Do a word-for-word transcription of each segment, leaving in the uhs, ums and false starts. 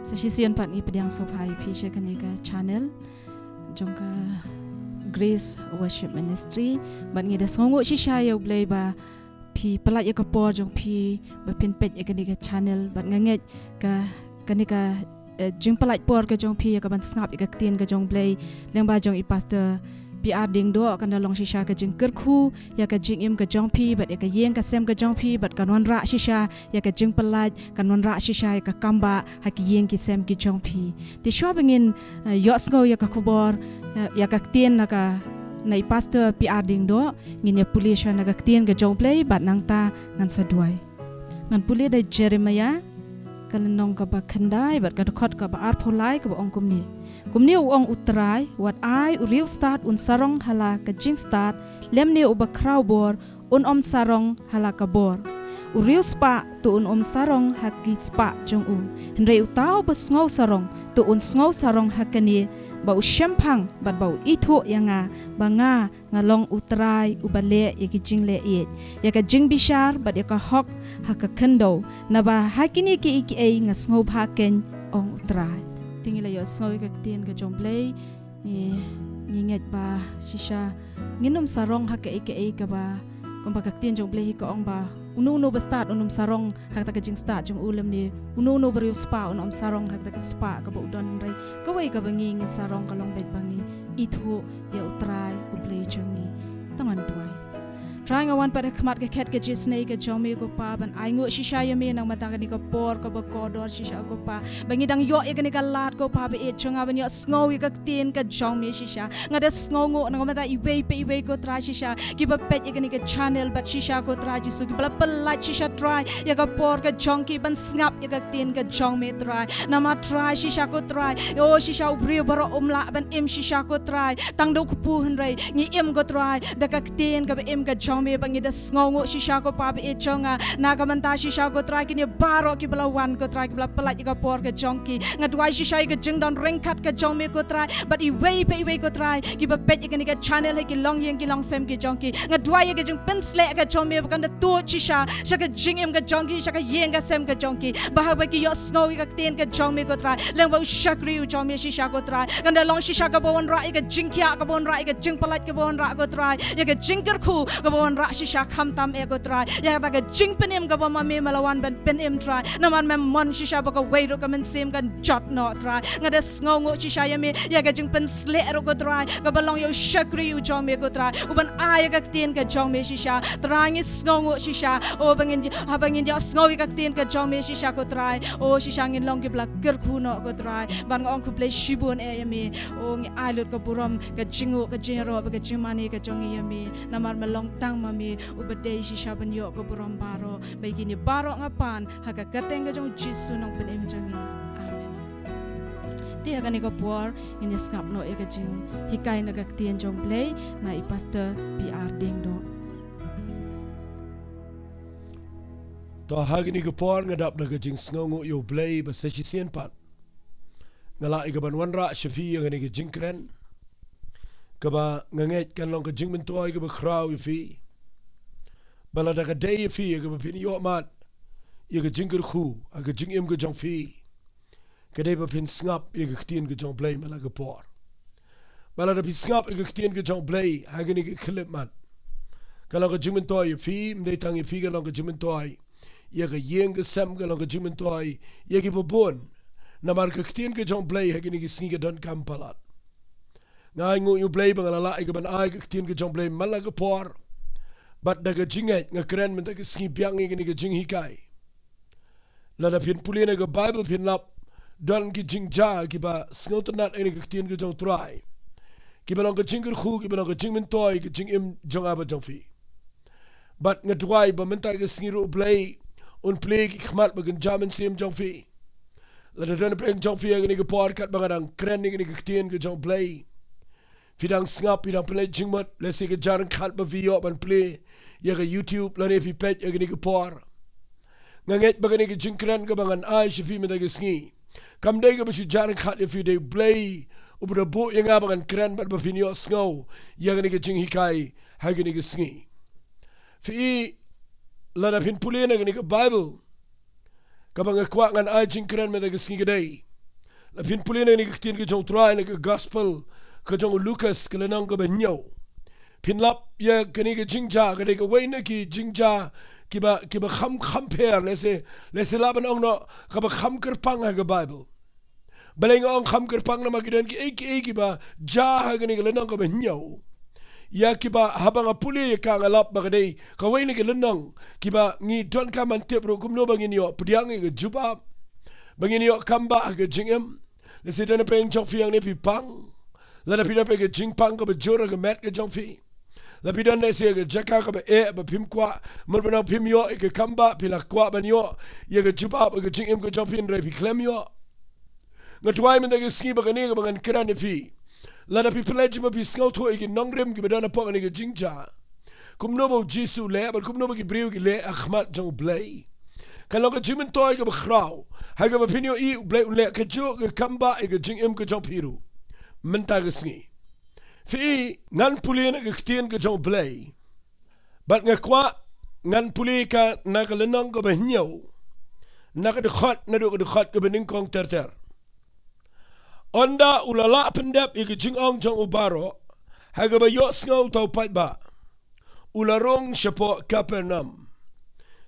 Sa shisien pat ngi pdiang sngewbha ïa phi sha kane ka channel jong ka Grace Worship Ministry. Bad ngi da sngewnguh shisha ïa U Blei ba phi pyllait ïa ka por jong phi ba phin peit ïa kane ka channel, bad nga ngeit ka, kane ka, eh, jingpyllait por ka jong phi ïa ka ban sngap ïa ka ktien ka jong U Blei lyngba jong i Pastor P R Diengdoh kan da long shisha ka jingkyrkhu ïa ka jingim ka jong phi bad ïa ka ïing ka sem ka jong phi, bad kan wanrah shisha ïa ka jingpyllait, kan wanrah shisha ïa ka kambah ha ki ïing ki sem ki jong phi. Te shuwa ba ngin, eh, ïohsngew ïa ka khubor, eh, ïa ka ktien na ka, na i Pastor P R Diengdoh, ngin ïa pule shuwa na ka ktien ka jong U Blei bad nangta ngan sa duwai. Ngan pule da Jeremiah, ka lynnong kaba khyndai bad ka dkhot kaba arphew lai, kaba ong kumne: Kumne u ong U Trai, wat ai u riewstad un sarong ha la ka jingstad, lymne u bakhrawbor un ym sarong ha la ka bor. U riewspah to un ym sarong ha ki spah jong u. Hynrei uta uba sngew sarong to un sngew sarong ha kane, ba u shemphang bad ba u ithuh ïa nga, ba nga, nga long U Trai uba leh ïa ki jingleh ïeit, ïa ka jingbishar bad ïa ka hok ha ka khyndew, naba ha kine kiei kiei nga sngewbha keiñ, ong U Trai. Te ngi la ïohsngew ïa ka ktien ka jong U Blei. Ngi, ngi ngeit ba shisha ngin ym sarong ha kaei kaei kaba, kumba ka ktien jong U Blei hi ka ong ba uno uno uba stad un ym sarong ha kata ka jingstad jong u, lymne uno uno uba riewspah un ym sarong ha kata ka spah kaba u don. Hynrei kawei kaba ngi ngin sarong ka long beit ba ngi ithuh ïa U Trai U Blei jong ngi. To ngan duwai. Trai, nga wan pat ha khmat ka khet ka jingisynei ka jong me ko Pa, ban ainguh shisha ïa me na ka bynta kane ka por kaba kordor shisha ko Pa, ba ngi dang ïoh ïa kane ka lad ko Pa ba ïeit jong nga ban ïohsngew ïa ka ktien ka jong me shisha. Nga da sngewnguh na ka bynta iwei pa iwei ko Trai shisha, kiba peit ïa kane ka channel bad shisha ko Trai Jisu, kiba la pyllait shisha Trai ïa ka por ka jong ki ban sngap ïa ka ktien ka jong me Trai. Namar Trai shisha ko Trai, o shisha u briew baroh um lah ban im shisha ko Trai tang da u kpu, hynrei ngi im ko Trai da ka ktien kaba im ka jong me. Ba ngi da sngewnguh shisha ko Pa ba ïeit jong nga na ka bynta shisha ko Trai kine baroh kiba la wan ko Trai, kiba la pyllait ïa ka por ka jong ki. Nga duwai shisha ïa ka jingdon ryngkat ka jong me ko Trai bad iwei pa iwei ko Trai kiba peit ïa kane ka channel ha ki longïing ki longsem ki jong ki. Nga duwai ïa ka jingpynshlur ka jong me ba kan da tuid shisha sha ka jingim ka jong ki, sha ka ïing ka sem ka jong ki, ba haba ki ïohsngew ïa ka ktien ka jong me ko Trai, lyngba u shakri u jong me shisha ko Trai, kan da long shisha kaba wanrah ïa ka jingkhiah, kaba wanrah ïa ka jingpyllait, kaba wanrah ko Trai ïa ka jingkyrkhu, kaba wanrah shisha khamtam eh ko Trai ïa kata ka jingpynim kaba ma me ma la wan ban pynim Trai. Namar mem mon shisha ba kawei ruh ka mynsiem kan jot noh Trai. Nga da sngewnguh shisha ïa me ïa ka jingpynshlur ruh ko Trai, kaba long ïa u shakri u jong me ko Trai, u ban ai ïa ka ktien ka jong me shisha. Trai, ngi sngewnguh shisha, o ba ngin, haba ngin ïohsngew ïa ka ktien ka jong me shisha ko Trai, o shisha ngin long kiba la kyrkhu noh ko Trai, ban ong khublei shibun eh ïa me. O ngi ai lut ka burom, ka jingnguh, ka jingïaroh bad ka jingmane ka jong ngi ïa me, namar me long tang ma me uba dei shisha ban ïoh ka burom baroh. Ba ïa kine baroh nga pan ha ka kyrteng ka jong u Jisu Nongpynim jong ngi. Amen. Te ha kane ka por ngin ïa sngap noh ïa ka jinghikai na ka ktien jong U Blei na i Pastor P R Diengdoh. To ha kane ka por nga dap da ka jingsngewnguh ïa U Blei ba sa shisien pat nga lah ïa ka ban wanrah sha phi ïa kane ka jingkren, kaba nga ngeit kan long ka jingmyntoi kaba khraw ïa phi. Ba lada ka dei ïa phi ïa kaba phin ïohmad ïa ka jingkyrkhu ha ka jingim ka jong phi, ka dei ba phin sngap ïa ka ktien ka jong U Blei man la ka por. Ba lada phi sngap ïa ka ktien ka jong U Blei ha kane ka khyllipmat, ka long ka jingmyntoi ïa phi, ym dei tang ïa phi, ka long ka jingmyntoi ïa ka ïing ka sem, ka long ka jingmyntoi ïa kiba bun. Namar ka ktien ka jong U Blei ha kine ki sngi ka donkam palat. Nga ainguh ïa U Blei ba nga la lah ïa ka ban ai ka ktien ka jong U Blei man la ka por. Bad da ka jingngeit nga kren mynta ka sngi biang ïa kane ka jinghikai. Lada phin pule na ka Baibl phin lap don ki jingjia kiba sngewtynnad ïa kane ka ktien ka jong U Trai, kiba long ka jingkyrkhu, kiba long ka jingmyntoi ka jingim jong nga bad jong phi. Bad nga duwai ba mynta ka sngi ruh U Blei un plie ki khmat bad ki kynja mynsiem jong phi. Lada don pyrshah jong phi ha kane ka por katba nga dang kren ïa kane ka ktien ka jong U Blei, phi dang sngap, phi dang pynleit jingmut, lehse ka jia ryngkat ba phi ïoh ban plie ïa ka YouTube lane phi peit ïa kane ka por. Nga ngeit ba kane ka jingkren kaba ngan ai sha phi mynta ka sngi kam dei kaba shu jia ryngkat ïa phi, dei U Blei uba da buh ïa nga ba ngan kren bad ba phin ïohsngew ïa kane ka jinghikai ha kane ka sngi. Phi, lada phin pule na kane ka Baibl, kaba nga kwah ngan ai jingkren mynta ka sngi ka dei La phin pule na kane ka ktien ka jong u Trai na ka gospel ka jong u Lukas ka lynnong kaba hynñiew, phin lap ïa kane ka jingjia ka dei kawei na ki jingjia kiba, kiba kham, kham pher, lehse, lehse lah ban ong noh kaba kham kyrpang ha ka Baibl. Balei nga ong kham kyrpang? Namar ki don kiei kiei kiba jia ha kane ka lynnong kaba hynñiew ïa kiba haba nga pule ïa ka nga lap ba ka dei kawei na ki lynnong kiba ngi donkam ban tip ruh kumno ba ngin ïoh pdiang ïa ka jubab, ba ngin ïoh kam bah ha ka jingim. Lehse don na pdeng jong phi hangne phi pang. Lada phi don pdeng ka jingpang kaba jur ha ka met ka jong phi, la phi don lehse ha ka jaka kaba eh ba phim kwah, mut ban ong phim ïoh ïa ka kam bah, phi la kwah ban ïoh ïa ka jubab ha ka jingim ka jong phi hynrei phi khlem ïoh. Nga duwai mynta ka sngi ba kane kaba ngan kren ïa phi, lada phi pledge ba phi sngewthuh ïa ki nongrim kiba don hapoh kane ka jingjia, kumno ba u Jisu u leh bad kumno ba ki briew ki leh ha khmat jong U Blei, kan long ka jingmyntoi kaba khraw ha kaba phin ïohi U Blei un leh kajuh ka kam bah ïa ka jingim ka jong phi ruh mynta ka sngi. Phi, ngan pule na ka ktien ka jong U Blei. Bad nga kwah ngan pule ka na ka lynnong kaba hynñiew, na ka dkhot, naduh ka dkhot kaba nyngkong ter ter. Ynda u la lah pyndep ïa ka jingong jong u baroh, ha kaba ïohsngew uta u paidbah, u la rung shapoh Kapernaum.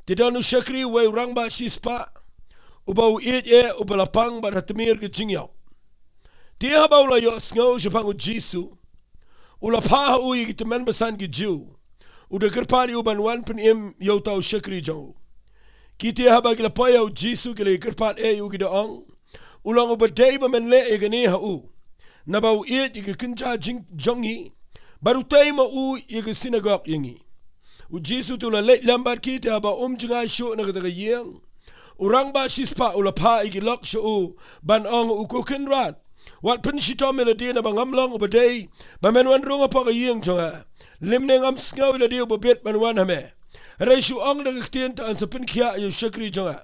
Te don u shakri uwei u rangbah shispah, uba u ïeit eh, uba la pang bad ha tmier ka jingïap. Te haba u la ïohsngew shaphang u Jisu, u la phah ha u ïa ki tymmen basan ki Jiw, u da kyrpad ïa u ban wan pynim ïa uta u shakri jong u. Ki te haba ki la poi ha u Jisu ki la ïa kyrpad eh ïa u, ki da ong, u long uba dei ba men leh ïa kane ha u, naba u ïeit ïa ka kynja jing jong ngi. Bad u tei ma u ïa ka synagog ïa ngi. U Jisu te u la leit lem bad ki, te haba um jngai shuh na kata ka ïing, u rangbah shispah u la phah ïa ki lok sha u ban ong, u Ko Kynrad, wat pynshitom ïa lade, naba ngam long uba dei ba men wan rung hapoh ka ïing jong nga. Lymne ngam sngew ïa lade uba bit ban wan ha me. Hynrei shu ong da ka ktien, te yn sa pynkhiah ïa u shakri jong nga.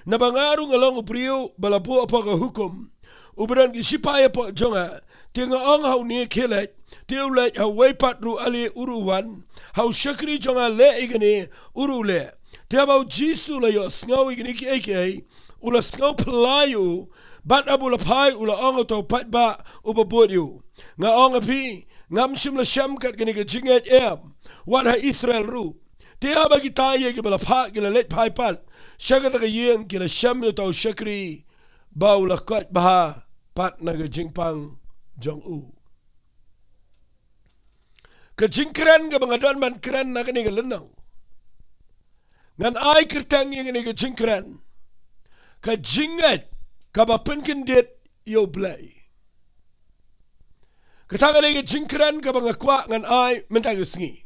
Naba nga ruh nga long u briew ba la buh hapoh ka hukum, uba don ki shipai hapoh jong nga. Te nga ong ha une, khie leit, te u leit, ha uwei pat ruh ale, u ruh u wan. Ha u shakri jong nga, leh ïa kane, u ruh u leh. Te haba u Jisu u la ïohsngew ïa kine kiei kiei, u la sngew phylla ïa u. Bad haba u la phai, u la ong ha uta u paidbah uba bud ïa u, nga ong ha phi, ngam shym la shem kat kane ka jingngeit em, wat ha Israel ruh. Te haba kita ïa kiba la phah ki la leit phai pat sha kata ka ïing, ki la shem ïa uta u shakri ba u la koit bha pat na ka jingpang jong u. Ka jingkren kaba nga don ban kren na kane ka lynnong, ngan ai kyrteng ïa kane ka jingkren, ka jingngeit kaba pynkyndit ïa U Blei. Kata ka dei ka jingkren kaba nga kwah ngan ai mynta ka sngi.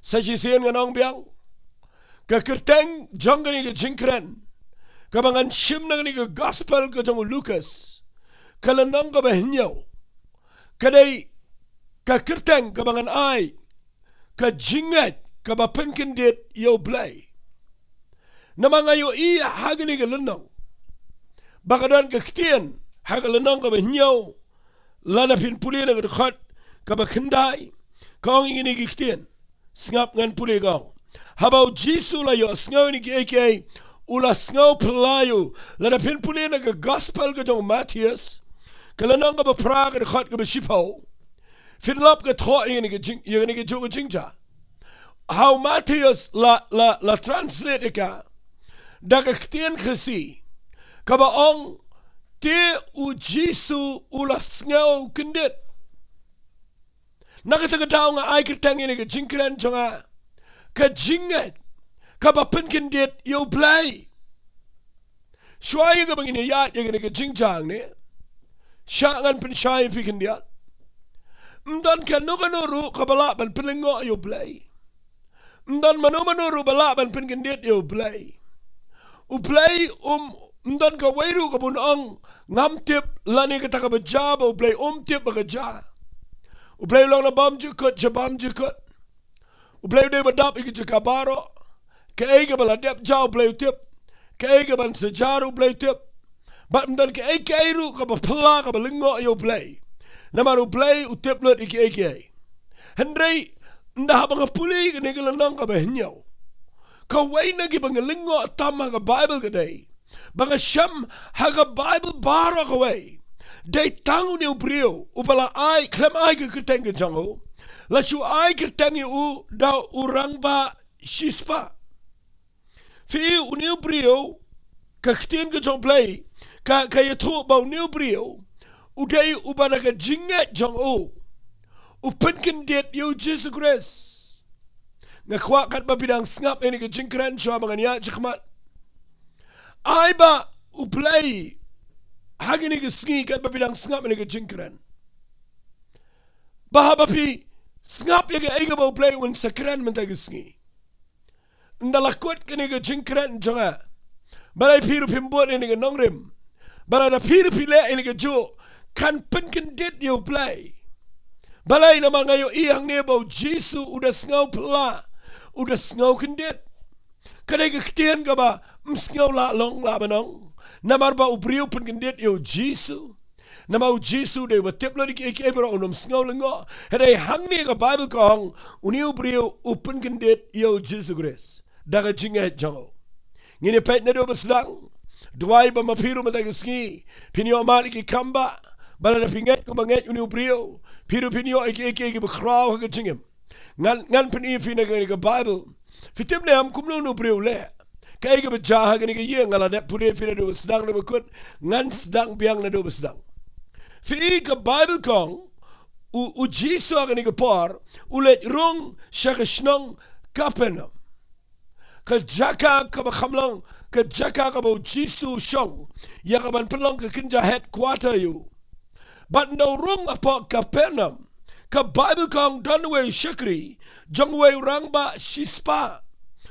Sa shisien ngan ong biang, ka kyrteng jong kane ka jingkren kaba ngan shim na kane ka gospel ka jong u Lukas, ka lynnong kaba hynñiew, ka dei ka kyrteng kaba ngan ai, ka jingngeit kaba pynkyndit ïa U Blei. Namar nga ïohi ha kane ka lynnong ba ka don ka ktien ha ka lynnong kaba hynñiew, lada phin pule na ka dkhot kaba khyndai, ka ong ïa kine ki ktien. Sngap, ngan pule, ka ong, haba u Jisu u la ïohsngew ïa kine kiei kiei, u la sngew phylla ïa u. Lada phin pule na ka gospel ka jong u Mathaios, ka lynnong kaba phra, ka dkhot kaba shiphew, phin lap ka thoh ïa kane ka jing, ïa kane kajuh ka jingjia. Ha u Mathaios la, la, la translate ïa ka da ka ktien Khasi kaba ong, te u Jisu u la sngew kyndit. Na kata ka daw nga ai kyrteng ïa kane ka jingkren jong nga, ka jingngeit kaba pynkyndit ïa U Blei. Shuwa ïa kaba ngin ïaid ïa kane ka jingjia hangne, shah ngan pynshai ïa phi khyndiat. Ym don kano kano ruh kaba lah ban pynlyngngoh ïa U Blei. Ym don mano mano ruh ba lah ban pynkyndit ïa U Blei. U Blei um, ym don kawei ruh kaba un ong, ngam tip, lane kata kaba jia ba U Blei um tip ba ka jia. U Blei u long nabym jukut sha bym jukut. U Blei u dei uba dap ïa ki jaka baroh. Kaei kaba la dep jia U Blei u tip. Kaei kaban sa jia ruh U Blei u tip. Bad ym don kaei kaei ruh kaba phylla kaba lyngngoh ïa U Blei. Namar U Blei u tip lut ïa kiei kiei. Hynrei ynda haba nga pule ïa kane ka lynnong kaba hynñiew, kawei na kiba nga lyngngoh tam ha ka Baibl ka dei ba nga shem ha ka Baibl baroh kawei Dei tang une u briew uba la ai, khlem ai ka kyrteng ka jong u. La shu ai kyrteng ïa u da u rangbah shispah. Phi i une u briew, ka ktien ka jong U Blei ka, ka ïathuh ba une u briew u dei uba na ka jingngeit jong u u pynkyndit ïa u Jisu Khrist. Nga kwah katba phi dang sngap ïa kane ka jingkren, shuwa ba ngan ïaid shakhmat, ai ba U Blei ha kane ka sngi, katba phi dang sngap ïa kane ka jingkren, ba haba phi sngap ïa kaei kaba U Blei un sa kren mynta ka sngi, ynda la kut kane ka jingkren jong nga, balei phi ruh phim bud ïa kane ka nongrim? Balei lada phi ruh phi leh ïa kane kajuh, kan pynkyndit ïa U Blei? Balei? Namar nga ïohi hangne ba U Jisu u da sngew phylla, u da sngew kyndit. Ka dei ka ktien kaba ym sngew lah long lah ban ong, namar ba u briew pynkyndit ïa U Jisu. Namar U Jisu u dei uba tip lut ïa kiei kiei baroh, un ym sngew lyngngoh. Hynrei hangne ka Baibl ka ong, une u briew u pynkyndit ïa U Jisu Khrist da ka jingngeit jong u. Ngin ïa peit naduh ba sdang. Duwai ba ma phi ruh mynta ka sngi phin ïoh mad ïa ki kam ba, ba lada phi ngeit kumba ngeit une u briew, phi ruh phin ïoh ïa kiei kiei kiba khraw ha ka jingim. Ngan, ngan pyni ïa phi na kane ka Baibl. Phi tip ne em kumno une u briew u leh? Kaei kaba jia ha kane ka ïing, nga la dep pule ïa phi naduh ba sdang, naduh ba kut, ngan sdang biang naduh ba sdang. Phi i, ka Baibl ka ong, u, U Jisu ha kane ka por u leit rung sha ka shnong Kapernaum, ka jaka kaba kham long ka jaka kaba U Jisu u shong ïa kaban pynlong ka kynja headquarter ïa u. Bad ynda u rung hapoh Kapernaum, ka Baibl ka ong don uwei u shakri jong uwei u rangbah shispah.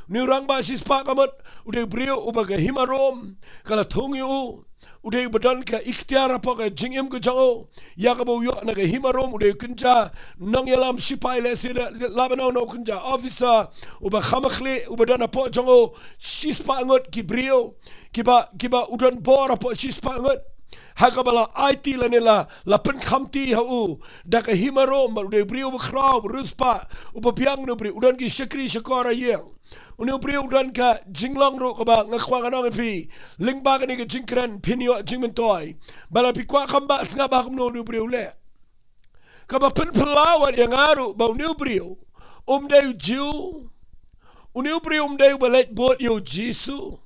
Une u rangbah shispah ka mut u dei u briew uba ka hima Rom ka la thung ïa u. U dei uba don ka iktiar hapoh ka jingim ka jong u, ïa kaba u ïoh na ka hima Rom. U dei u kynja nongïalam shipai, lehse lah ban ong u kynja officer uba kham khlieh, uba don hapoh jong u shispah ngut ki briew, kiba, kiba u don bor hapoh shispah ngut, ha kaba la aiti lane la, la pynkhamti ha u da ka hima Rom. Bad u dei u briew uba khraw, uba riewspah, uba biang. Une u briew u don ki shakri shakor ha ïing. Une u briew u don ka jinglong ruh kaba nga kwah ngan ong ïa phi, lyngba kane ka jingkren phin ïoh jingmyntoi. Ba lada phi kwah kam ba, sngap ba kumno une u briew u leh. Kaba pynphylla wat ïa nga ruh ba une u briew um dei u Jiw. Une u briew um dei uba leit bud ïa U Jisu.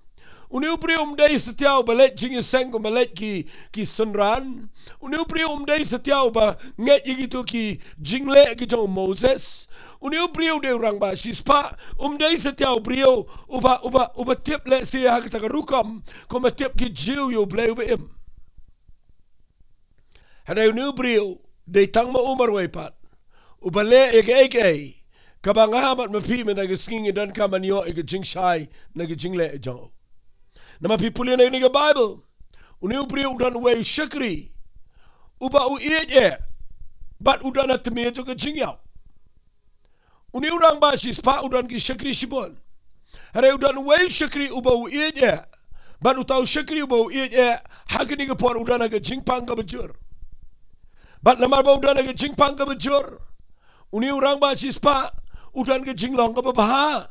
Une u briew um dei satia uba leit jingïaseng kumba leit ki, ki synran. Une u briew um dei satia uba ngeit ïa kito ki jingleh ki jong u Moses. Une u briew u dei u rangbah shispah, um dei satia u briew uba, uba, uba tip lehse ha kata ka rukom kumba tip ki Jiw ïa U Blei uba im. Hynrei une u briew dei tang ma u marwei pat uba leh ïa kaei kaei kaba nga bad ma phi mynta ka sngi ngi donkam ban ïoh ïa ka jingshai na ka jingleh jong u. Namar phi pule na kane ka Baibl, une u briew u don uwei u shakri uba u ïeit eh bad u don ha tmier jong ka jingïap. Une u rangbah shispah u don ki shakri shibun. Hynrei u don uwei u shakri uba u ïeit eh. Bad uta u shakri uba u ïeit eh, ha kane ka por u don ha ka jingpang kaba jur. Bad namar ba u don ha ka jingpang kaba jur, une u rangbah shispah u don ka jinglong kaba bha.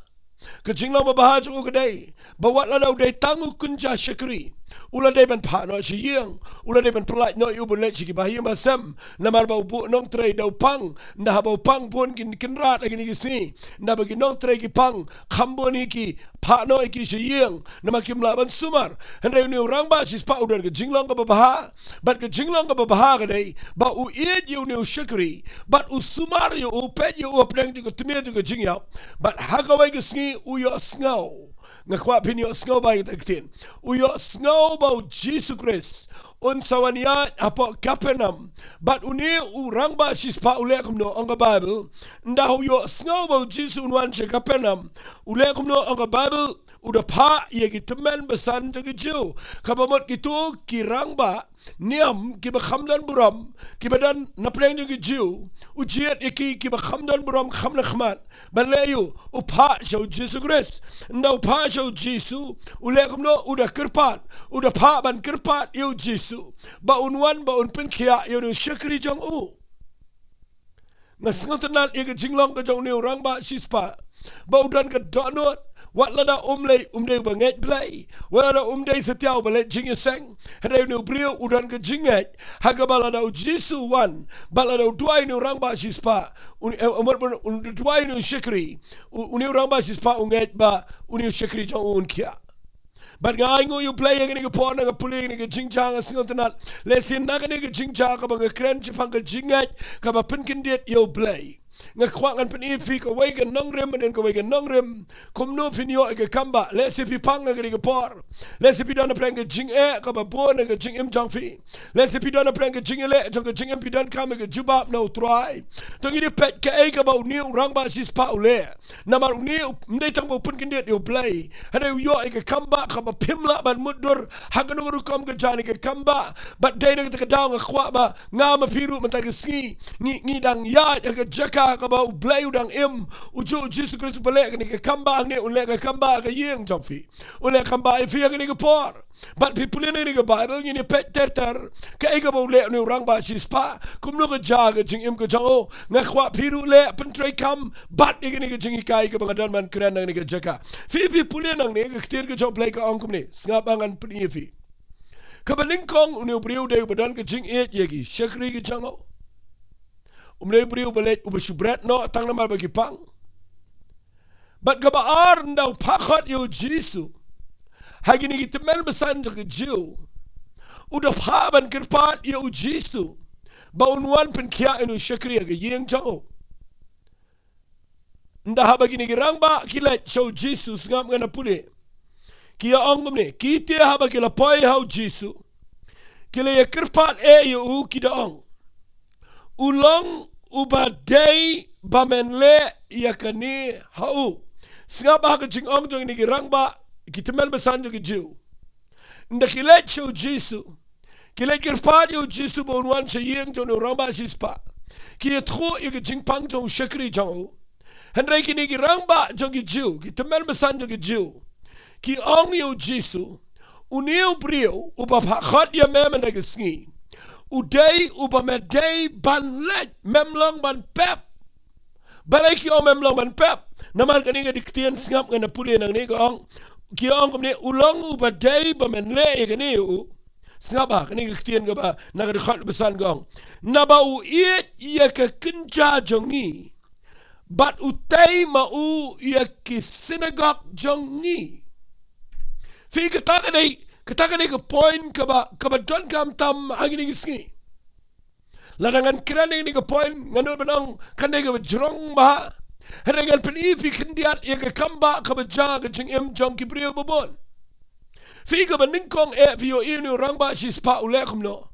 Ka jinglong ba bha jong u ka dei ba wat lada u dei tang u kynja shakri, u la dei ban phah noh sha ïing, u la dei ban pyllait noh ïa u ban leit sha ki bahaïing bahasem. Namar ba u buh nongtrei da u pang, ynda haba u pang bun ki kynrad ha kine ki sngi, ynda ba ki nongtrei ki pang, kham bun hi ki phah noh ïa ki sha ïing namar kim lah ban sumar. Hynrei une u rangbah shispah u don ka jinglong kaba bha. Bad ka jinglong kaba bha ka dei ba u ïeit ïa une u shakri bad u sumar ïa u, peit ïa u hapdeng jong ka tmier jong ka jingïap. Bad ha kawei ka sngi u ïohsngew. Nga kwah phin ïohsngew ba ïa kata ka ktien. U ïohsngew ba U Jisu Khrist un sa wan ïaid hapoh Kapernaum. Bad une u rangbah shispah u leh kumno, ong ka Baibl? Ynda u ïohsngew ba U Jisu un wan sha Kapernaum, u leh kumno, ong ka Baibl? U da phah ïa ki tymmen basan jong ki Jiw, kaba mut kito ki rangbah niam kiba kham don burom, kiba don napdeng jong ki Jiw. U jied ïa ki kiba kham don burom, kham na khmat ban leh ïa u, u phah sha U Jisu Khrist. Ynda u phah sha U Jisu, u leh kumno? U da kyrpad, u da phah ban kyrpad ïa U Jisu ba un wan, ba un pynkhiah ïa une u shakri jong u. Nga sngewtynnat ïa ka jinglong ka jong une u rangbah shispah, ba u don ka dohnud, Wat lada um lei, um dei uba ngeit Blei, wat lada um dei satia uba leit jingïaseng, hynrei une u briew u don ka jingngeit ha kaba lada u Jisu u wan, bad lada u duwai ïa une u rangbah shispah, un, eh, um, un, un duwai ïa une u shakri, u, une u rangbah shispah u ngeit ba une u shakri jong u un khiah. Bad nga ainguh ïa U Blei ïa kane ka por, nga pule ïa kane ka jingjia, nga sngewtynnat. Lehse na kane ka jingjia kaba nga kren shaphang ka jingngeit kaba pynkyndit ïa U Blei, nga kwah ngan pyni ïa phi kawei ka nongrim, bad kawei ka nongrim, kumno phin ïoh ïa ka kambah. Lehse phi pang ha kane ka por, lehse phi don hapdeng ka jingeh kaba bun ha ka jingim jong phi. Lehse phi don hapdeng ka jingïaleh jong ka jingim, phi donkam ïa ka jubab na U Trai. To ngin ïa peit kaei kaba une u rangbah shispah u leh. Namar une um dei tang ba u pynkyndit ïa U Blei, hynrei u ïoh ïa ka kambah kaba phim lah ban mutdur ha kano ka rukom ka jaka. Ïa ka kambah, bad dei na kata ka daw nga kwah ba nga ma phi ruh mynta ka sngi ngi, ngi dang ïaid ha ka jaka kaba U Blei u dang im. U juh U Jisu Khrist u ba leh kane ka kambah, hangne un leh ka kambah ha ka ïing jong phi. Un leh kambah ïa phi ha kane ka por. Bad phi pule na kane ka Baibl, ngin ïa peit ter ter kaei kaba u leh une u rangbah shispah, kumno ka jia ka jingim ka jong u. Nga kwah phi ruh leh pyntreikam bad ïa kane ka jinghikai kaba nga don ban kren na kane ka jaka. Phi, phi pule nangne, ka ktien ka jong U Blei ka ong kumne, sngap ba ngan pyni ïa phi. Kaba nyngkong, une u briew u dei uba don ka jingïeit ïa ki shakri ki jong u. Um dei u briew uba leit uba shu bret noh tang namar ba ki pang. Bad kaba ar, ynda u phah khot ïa U Jisu ha kine ki tymmen basan jong ki Jiw, u da phah ban kyrpad ïa U Jisu ba un wan pynkhiah ïa une u shakri ha ka ïing jong u. Ynda haba kine ki rangbah ki leit sha U Jisu, sngap, ngan ïa pule. Ki ïa ong kumne, ki te haba ki la poi ha U Jisu, ki la ïa kyrpad eh ïa u, ki da ong, u long uba dei ba men leh ïa kane ha u. Sngap ba ha ka jingong jong kine ki rangbah, ki tymmen basan jong ki Jiw, ynda ki leit sha U Jisu, ki leit kyrpad ïa U Jisu ba un wan sha ïing jong une u rangbah shispah, ki ïathuh ïa ka jingpang jong u shakri jong u. Hynrei kine ki rangbah jong ki Jiw, ki tymmen basan jong ki Jiw, ki ong ïa U Jisu, une u briew uba phah khot ïa me mynta ka sngi, u dei uba me dei ban leit, mem long ban pep. Balei ki ong mem long ban pep? Namar kane ka dei ka ktien, sngap, ngan ïa pule nangne, ka ong, ki ong kumne, u long uba dei ba men leh ïa kane ïa u. Sngap ba kane ka ktien kaba na ka dkhot basan ka ong, naba u ïeit ïa ka kynja jong ngi, bad u tei ma u ïa ki synagog jong ngi. Phi, kata ka dei, kata ka dei ka point kaba, kaba donkam tam ha kine ki sngi. Lada ngan kren ïa kane ka point, ngan nud ban ong kan dei kaba jrong bha. Hynrei ngan pyni ïa phi khyndiat ïa ka kambah kaba jia ha ka jingim jong ki briew babun. Phi, kaba nyngkong, eh, phi ïohi une u rangbah shispah u leh kumno?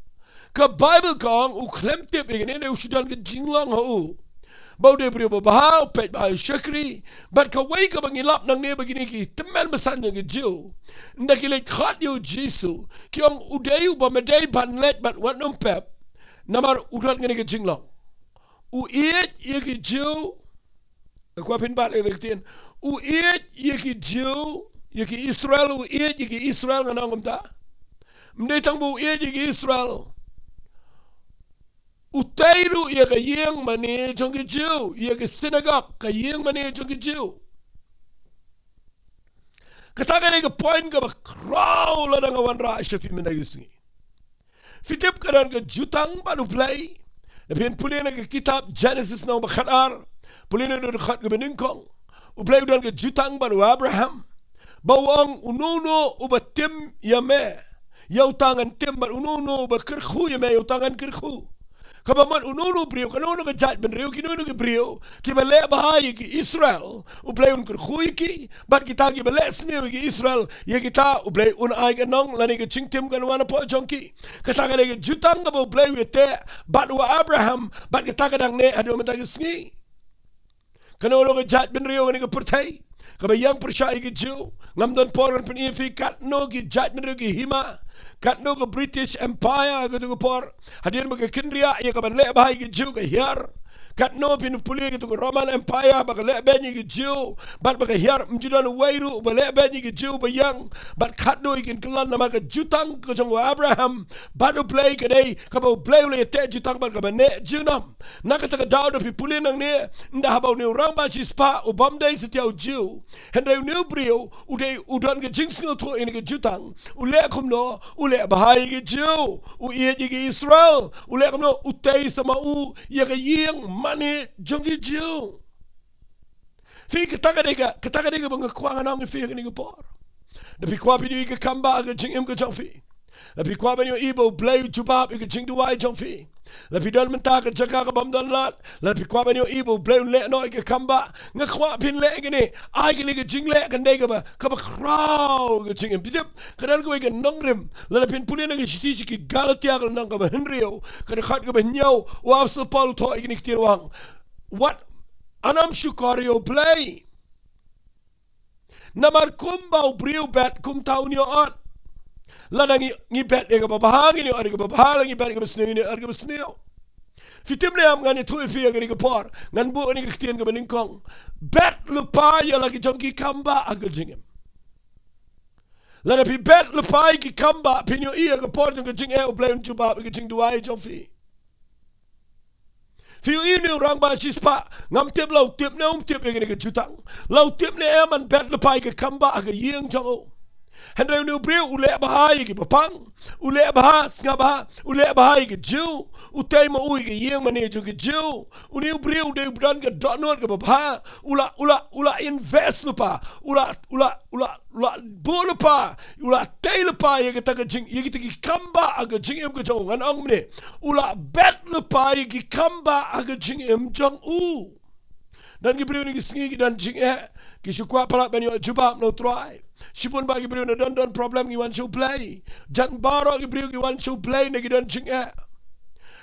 Ka Baibl ka ong u khlem tip ïa kane, u shu don ka jinglong ha u ba u dei u briew babha, u peit bha ïa u shakri. Bad kawei kaba ngi lap nangne, ba kine ki tymmen basan jong ki Jiw, ynda ki leit khot ïa U Jisu, ki ong u dei uba me dei ban leit bad wat nym pep. Namar u don kane ka jinglong. U ïeit ïa ki Jiw. Nga kwah phin bat ïa ka ktien. U ïeit ïa ki Jiw, ïa ki Israel, u ïeit ïa ki Israel, ngan ong kumta. Ym dei tang ba u ïeit ïa ki Israel, u tei ruh ïa ka ïing mane jong ki Jiw, ïa ki synagog, ka ïing mane jong ki Jiw. Kata ka dei ka point kaba khraw lada nga wanrah sha phi mynta ka sngi. Phi tip, ka don ka jutang bad U Blei. Lada phin pule na ka kitab Genesis lynnong ba khatar, pule na ka dkhot kaba nyngkong, U Blei u don ka jutang bad u Abraham, ba u ong, uno uno uba tim ïa me, ïa uta ngan tim, bad uno uno uba kyrkhu ïa me, ïa uta ngan kyrkhu. Kaba mut uno uno u briew, kano kano ka jaitbynriew, kino kino ki briew kiba leh bha ïa ki Israel, U Blei un kyrkhu ïa ki. Bad kita kiba leh sniew ïa ki Israel, ïa kita U Blei un ai ka nong lane ka jingtim kan wan hapoh jong ki. Kata ka dei ka jutang kaba U Blei u ïateh bad u Abraham, bad kata ka dang neh haduh mynta ka sngi. Kano kano ka jaitbynriew ha kane ka pyrthei kaba ïeng pyrshah ïa ki Jiw, ngam don por ngan pyni ïa phi katno ki jaitbynriew ki hima, katno ka British Empire ha kato ka por, hadien ba ka kynriah ïa kaban leh bha ïa ki Jiw ka hiar, Katno phin pule ïa ka Roman Empire ba ka leh beiñ ïa ki Jiw, bad ba ka hiar ym ju don uwei ruh ba leh beiñ ïa ki Jiw ba ïeng, bad katno ïa kin kylla namar ka jutang ka jong u Abraham, bad U Blei ka dei kaba U Blei u la ïateh jutang bad kaba neh junom. Na kata ka daw da phi pule nangne, ynda haba une u rangbah shispah u bym dei satia u Jiw, hynrei une u briew u dei u don ka jingsngewthuh ïa ka jutang, u leh kumno? U leh bha ïa ki Jiw, u ïeit ïa ki Israel. U leh kumno? U tei sa ma u ïa ka ïing mane jong ki Jiw. Phi, kata ka dei ka, kata ka dei kaba nga kwah ngan ong ïa phi ha kane ka por. Da phi kwah phin ïohi ka kambah ha ka jingim ka jong phi, da phi kwah ban ïohi ba U Blei u jubab ïa ka jingduwai jong phi, da phi don mynta ha ka jaka ka bym don lad, da phi kwah ban ïohi ba U Blei un leh noh ïa ka kambah, nga kwah phin leh kane. Ai kane ka jingleh kan dei kaba, kaba khraw ïa ka jingim. Phi tip, ka don kawei ka nongrim, lada phin pule na ka shithi sha ki Galatia ka lynnong kaba hynriew, ka dkhot kaba hynñiew, u Apostol Paul u thoh ïa kine ki ktien, u ong, wat, ym shukor ïa U Blei. Namar kumba u briew u bet, kumta un ïoh ot. Lada ngi, ngi bet ïa kaba bha, ngin ïoh ot ïa kaba bha, lada ngi bet ïa kaba sniew, ngin ïoh ot ïa kaba sniew. Phi tip ne em, ngan ïathuh ïa phi ha kane ka por, ngan buh ïa kane ka ktien kaba nyngkong. Bet lypa ïa la ki jong ki kambah ha ka jingim. Lada phi bet lypa ïa ki kambah, phin ïohi ha ka por jong ka jingeh U Blei un jubab ïa ka jingduwai jong phi. Phi ïohi une u rangbah shispah, ngam tip la u tip ne um tip ïa kane ka jutang, la u tip ne em ban bet lypa ïa ka kambah ha ka ïing jong u. Hynrei une u briew u leh bha ïa kiba pang, u leh bha, sngap bha, u leh bha ïa ki Jiw, u tei ma u ïa ka ïing mane jong ki Jiw. Une u briew u dei u don ka dohnud kaba bha, u la, u la, u la invest lypa, u la, u la, u la, u la buh lypa, u la tei lypa ïa kita ka jing, ïa kita ki kambah ha ka jingim ka jong u. Ngan ong mynne, u la bet lypa ïa ki kambah ha ka jingim jong u. Don ki briew na ki sngi ki don jingeh, ki shu kwah palat ban ïoh jubab na U Trai. Shibun bah ki briew na don, don problem ngi wan sha U Blei. Jan baroh ki briew ki wan sha U Blei na ki don jingeh.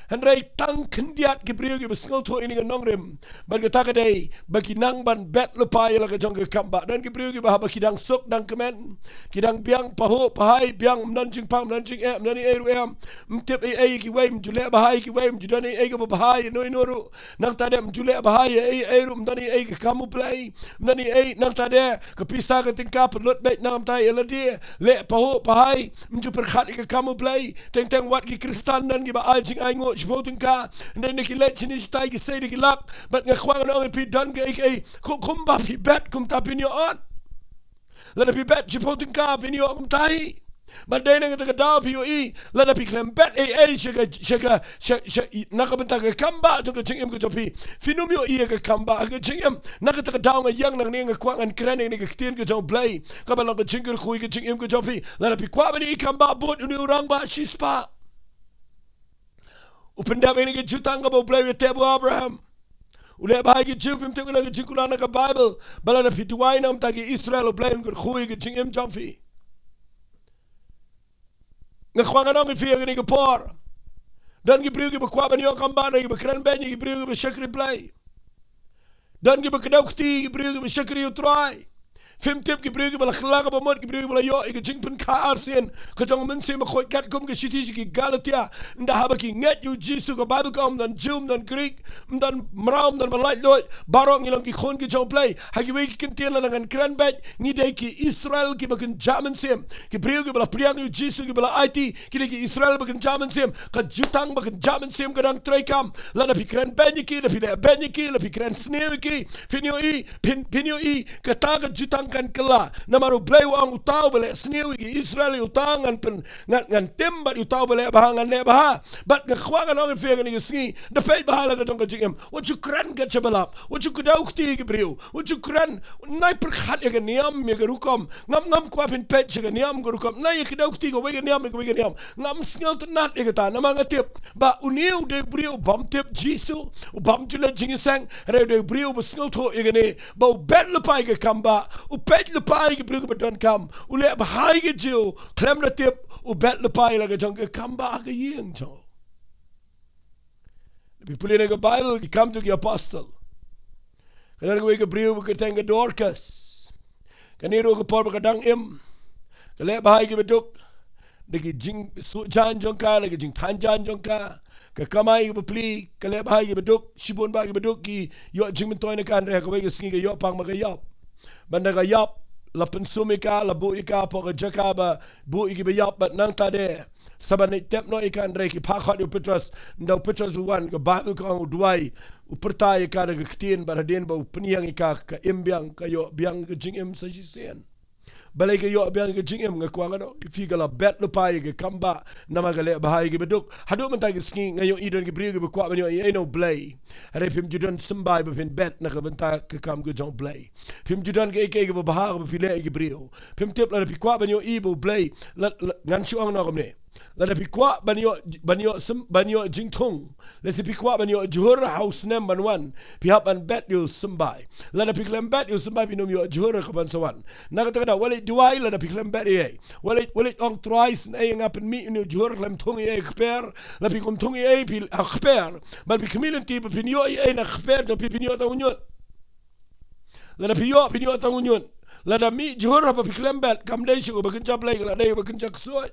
Hynrei tang khyndiat ki briew kiba sngewthuh ïa kane ka nongrim. Bad kata ka dei ba ki nang ban bet lypa ïa la ka jong ka kambah. Don ki briew kiba haba ki dang suk dang kmen, ki dang biang, pahuh pahai, biang, ym don jingpang, ym don jingeh, ym don ei ei ruh em. Ym tip ei ei ïa kiwei, ym ju leh bha ïa kiwei, ym ju don ei ei kaba bha ïa no ïa no ruh. Nangta de ym ju leh bha ïa ei ei ruh, ym don ei ei ka kam U Blei. Ym don ei ei, nangta de ka pisa ka tyngka pynlut beit na ka bynta ïa lade. Leh pahuh pahai, ym ju pyrkhat ïa ka kam U Blei. Teng teng wat ki Khristan don kiba ai jingainguh shiphew tyngka. Hynrei na ki leit shane shatai ki sei da ki lak. Bad nga kwah ngan ong ïa phi, don kaei kaei, kum, kumba phi bet kumta phin ïoh ot. Lada phi bet shiphew tyngka phin ïoh kumta hi. Bad dei na kata ka daw phi ïohi, lada phi khlem bet ei ei sha ka, sha ka, sha, sha, i, na ka bynta ka kambah jong ka jingim ka jong phi, phin ym ïohi ïa ka kambah ha ka jingim. Na kata ka daw nga ïeng nangne, nga kwah ngan kren ïa kane ka ktien ka jong U Blei kaba long ka jingkyrkhu ïa ka jingim ka jong phi. Lada phi kwah ban ïohi kambah, bud une u rangbah shispah. U pyndep ïa kane ka jutang kaba U Blei u ïateh bad u Abraham. U leh bha ïa ki Jiw. Phim tip, ka long ka jingkular na ka Baibl ba lada phi duwai na ka bynta ki Israel, U Blei un kyrkhu ïa ka jingim jong phi. Nga kwah ngan ong ïa phi ha kane ka por, don ki briew kiba kwah ban ïoh kambah, don kiba kren beiñ ïa ki briew kiba shakri Blei. Don kiba kdew kti ïa ki briew kiba shakri U Trai. Phim tip, ki briew kiba la kylla kaba mut, ki briew kiba la ïoh ïa ka jingpynkha arsien ka jong U Mynsiem Bakhuid, katkum ka shithi sha ki Galatia. Ynda haba ki ngeit ïa U Jisu, ka Baibl ka ong, ym don Jiw, ym don Grik, ym don mraw, ym don ba laitluid, baroh ngi long ki khun ki jong U Blei. Ha kiwei ki kyntien, lada ngan kren beit, ngi dei ki Israel kiba kynja mynsiem. Ki briew kiba la pdiang ïa U Jisu, kiba la aiti, ki dei ki Israel ba kynja mynsiem. Ka jutang ba kynja mynsiem ka dang treikam. Lada phi kren beiñ ïa ki, lada phi leh beiñ ïa ki, lada phi kren sniew ïa ki, phin ïohi, phin, phin ïohi, kata ka jutang kan kylla. Namar U Blei u ong, uta uba leh sniew ïa ki Israel, ïa uta ngan pyn, ngan, ngan tim, bad ïa uta uba leh bha ngan leh bha. Bad nga kwah ngan ong ïa phi ha kane ka sngi, da peit bha la ka jong ka jingim. Wat ju kren kat shaba lap. Wat ju kdew kti ïa ki briew. Wat ju kren, wat nai pyrkhat ïa ka niam, ïa ka rukom. Ngam, ngam kwah phin peit sha ka niam, ka rukom. Nai ïa kdew kti kawei ka niam ïa kawei ka niam. Ngam sngewtynnat ïa kata, namar nga tip ba une u dei u briew u bym tip Jisu, u bym ju leit jingïaseng, hynrei u dei u briew uba sngewthuh ïa kane, ba u bet lypa ïa ka kambah, u peit lypa ïa ki briew kiba donkam, u leh bha ïa ki Jiw, khlem da tip, u bet lypa ïa la ka jong ka kambah ha ka ïing jong u. Phi pule na ka Baibl, Ki Kam jong ki Apostol, ka don kawei ka briew ba kyrteng ka Dorcas. Kane ruh ka por ba ka dang im, ka leh bha ïa kiba duk. da ki jingsuh jan jong ka, da ki jingthan jan jong ka. Ka kamai ki bapli, ka leh bha ki baduk, shibun bah ki baduk ki ïoh jingmyntoi na ka, hynrei ha kawei ka sngi ka ïoh pang ma ka ïap. Bad da ka ïap, la pynsum ïa ka, la buh ïa ka hapoh ka jaka ba buh ïa ki ba ïap, bad nangta de sa ban leit tep noh ïa ka, hynrei ki phah khot ïa u Petros. Ynda u Petros u wan, ka Baibl ka ong u duwai, u pyrta ïa ka da ka ktien, bad hadien ba u pynïeng ïa ka, ka im biang, ka ïoh biang ka jingim sa shisien. Balei ka ïoh biang ka jingim? Nga kwah ngan ong ïa phi, ka la bet lypa ïa ka kam bah, namar ka leh bha ïa ki baduk. Haduh mynta ka sngi nga ïohi don ki briew kiba kwah ban ïoh ïa ei na u Blei, hynrei phim ju don symbai ba phin bet na ka bynta ka kam ka jong u Blei. Phim ju don kaei kaei kaba bha kaba phi leh ïa ki briew. Phim tip, lada phi kwah ban ïohi ba u Blei, la, la, ngan shu ong noh kumne. Lada phi kwah ban ïoh, ban ïoh sym-, ban ïoh jingthung, lehse phi kwah ban ïoh jhur ha u snem ban wan, phi hap ban bet ïa u symbai. Lada phi khlem bet ïa u symbai, phin ym ïoh jhur ha ka ban sa wan. Na kata ka daw, wat leit duwai lada phi khlem bet ïa ei. Wat leit, wat leit ong, Trai, sngewbha ïa nga pynmih ïa une u jhur, khlem thung ïa ei ha kper. Lada phi kum thung ïa ei, phi ha kper. Bad phi khmih lynti ba phin ïoh ïa ei na kper, to phi phin ïoh tang u ñiut. Lada phi ïoh, phin ïoh tang u ñiut. Lada mih jhur haba phi khlem bet, kam dei shuh kaba kynja Blei, ka la dei kaba kynja ksuid.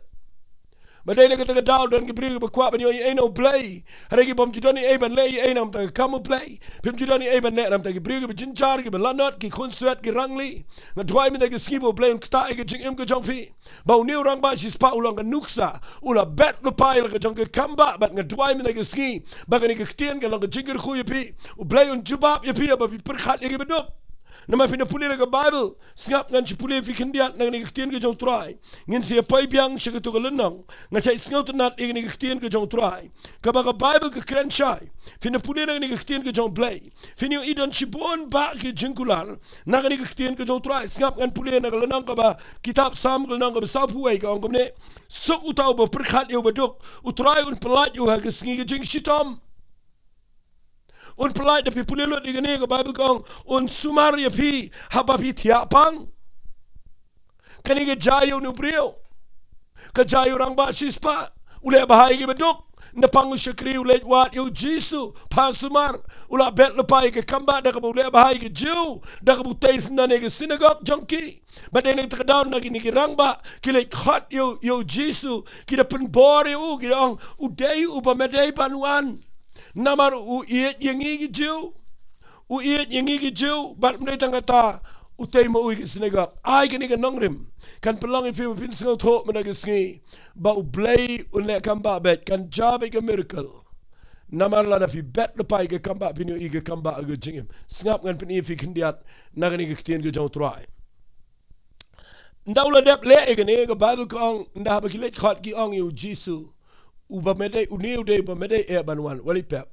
Ba dei na kata ka daw don ki briew kiba kwah ban ïoh ïa ei na u Blei, hynrei ki bym ju don ïa ei ban leh ïa ei na ka bynta ka kam u Blei. Phim ju don ïa ei ban leh na ka bynta ki briew kiba jynjar, kiba lanot, ki khunswet, ki rangli. Nga duwai mynta ka sngi ba u Blei un ktah ïa ka jingim ka jong phi. Ba une u rangbah shispah u long ka nuksa, u la bet lypa ïa la ka jong ka kam bah, bad nga duwai mynta ka sngi ba kane ka ktien kan long ka jingkyrkhu ïa phi. U Blei un jubab ïa phi haba phi pyrkhat ïa ki baduk. Namar phin da pule na ka Baibl, sngap, ngan shu pule ïa phi khyndiat na kane ka ktien ka jong u Trai. Ngin sa ïa poi biang sha kato ka lynnong, nga sa ïa sngewtynnat ïa kane ka ktien ka jong u Trai, kaba ka Baibl ka kren shai. Phin da pule na kane ka ktien ka jong u Blei, phin ïohi don shibun bah ki jingkular na kane ka ktien ka jong u Trai. Sngap, ngan pule na ka lynnong kaba, kitab Salm, ka lynnong kaba sawphew wei, ka ong kumne: Suk uta uba pyrkhat ïa u baduk, u Trai un pyllait ïa u ha ka sngi ka jingshitom. Un pyllait. Da phi pule lut ïa kane, ka Baibl ka ong, un sumar ïa phi haba phi thiah pang. Kane ka jia ïa une u briew, ka jia ïa u rangbah shispah. U leh bha ïa ki baduk. Napoh u shakri u leit wad ïa u Jisu, phah sumar. U la bet lypa ïa ka kam bah da kaba u leh bha ïa ki Jiw, da kaba u tei syndon ïa ka synagog jong ki. Bad dei na kata ka daw na kine ki rangbah ki leit khot ïa u, ïa u Jisu, ki da pynbor ïa u, ki da ong, u dei uba me dei ban wan. Namar u ïeit ïa ngi ki Jiw. U ïeit ïa ngi ki Jiw, bad ym dei tang kata, u tei ma u ïa ka synagog. Ai, kane ka nongrim kan pynlong ïa phi ba phin sngewthuh mynta ka sngi ba u Blei un leh kam bah beit, kan jia beit ka miracle. Namar lada phi bet lypa ïa ka kam bah, phin ïohi ïa ka kam bah ha ka jingim. Sngap, ngan pyni ïa phi khyndiat na kane ka ktien ka jong u Trai. Ynda u la dep leh ïa kane, ka Baibl ka ong, ynda haba ki leit khot ki ong ïa u Jisu, uba me dei, une u dei uba me dei eh ban wan, wat leit pep.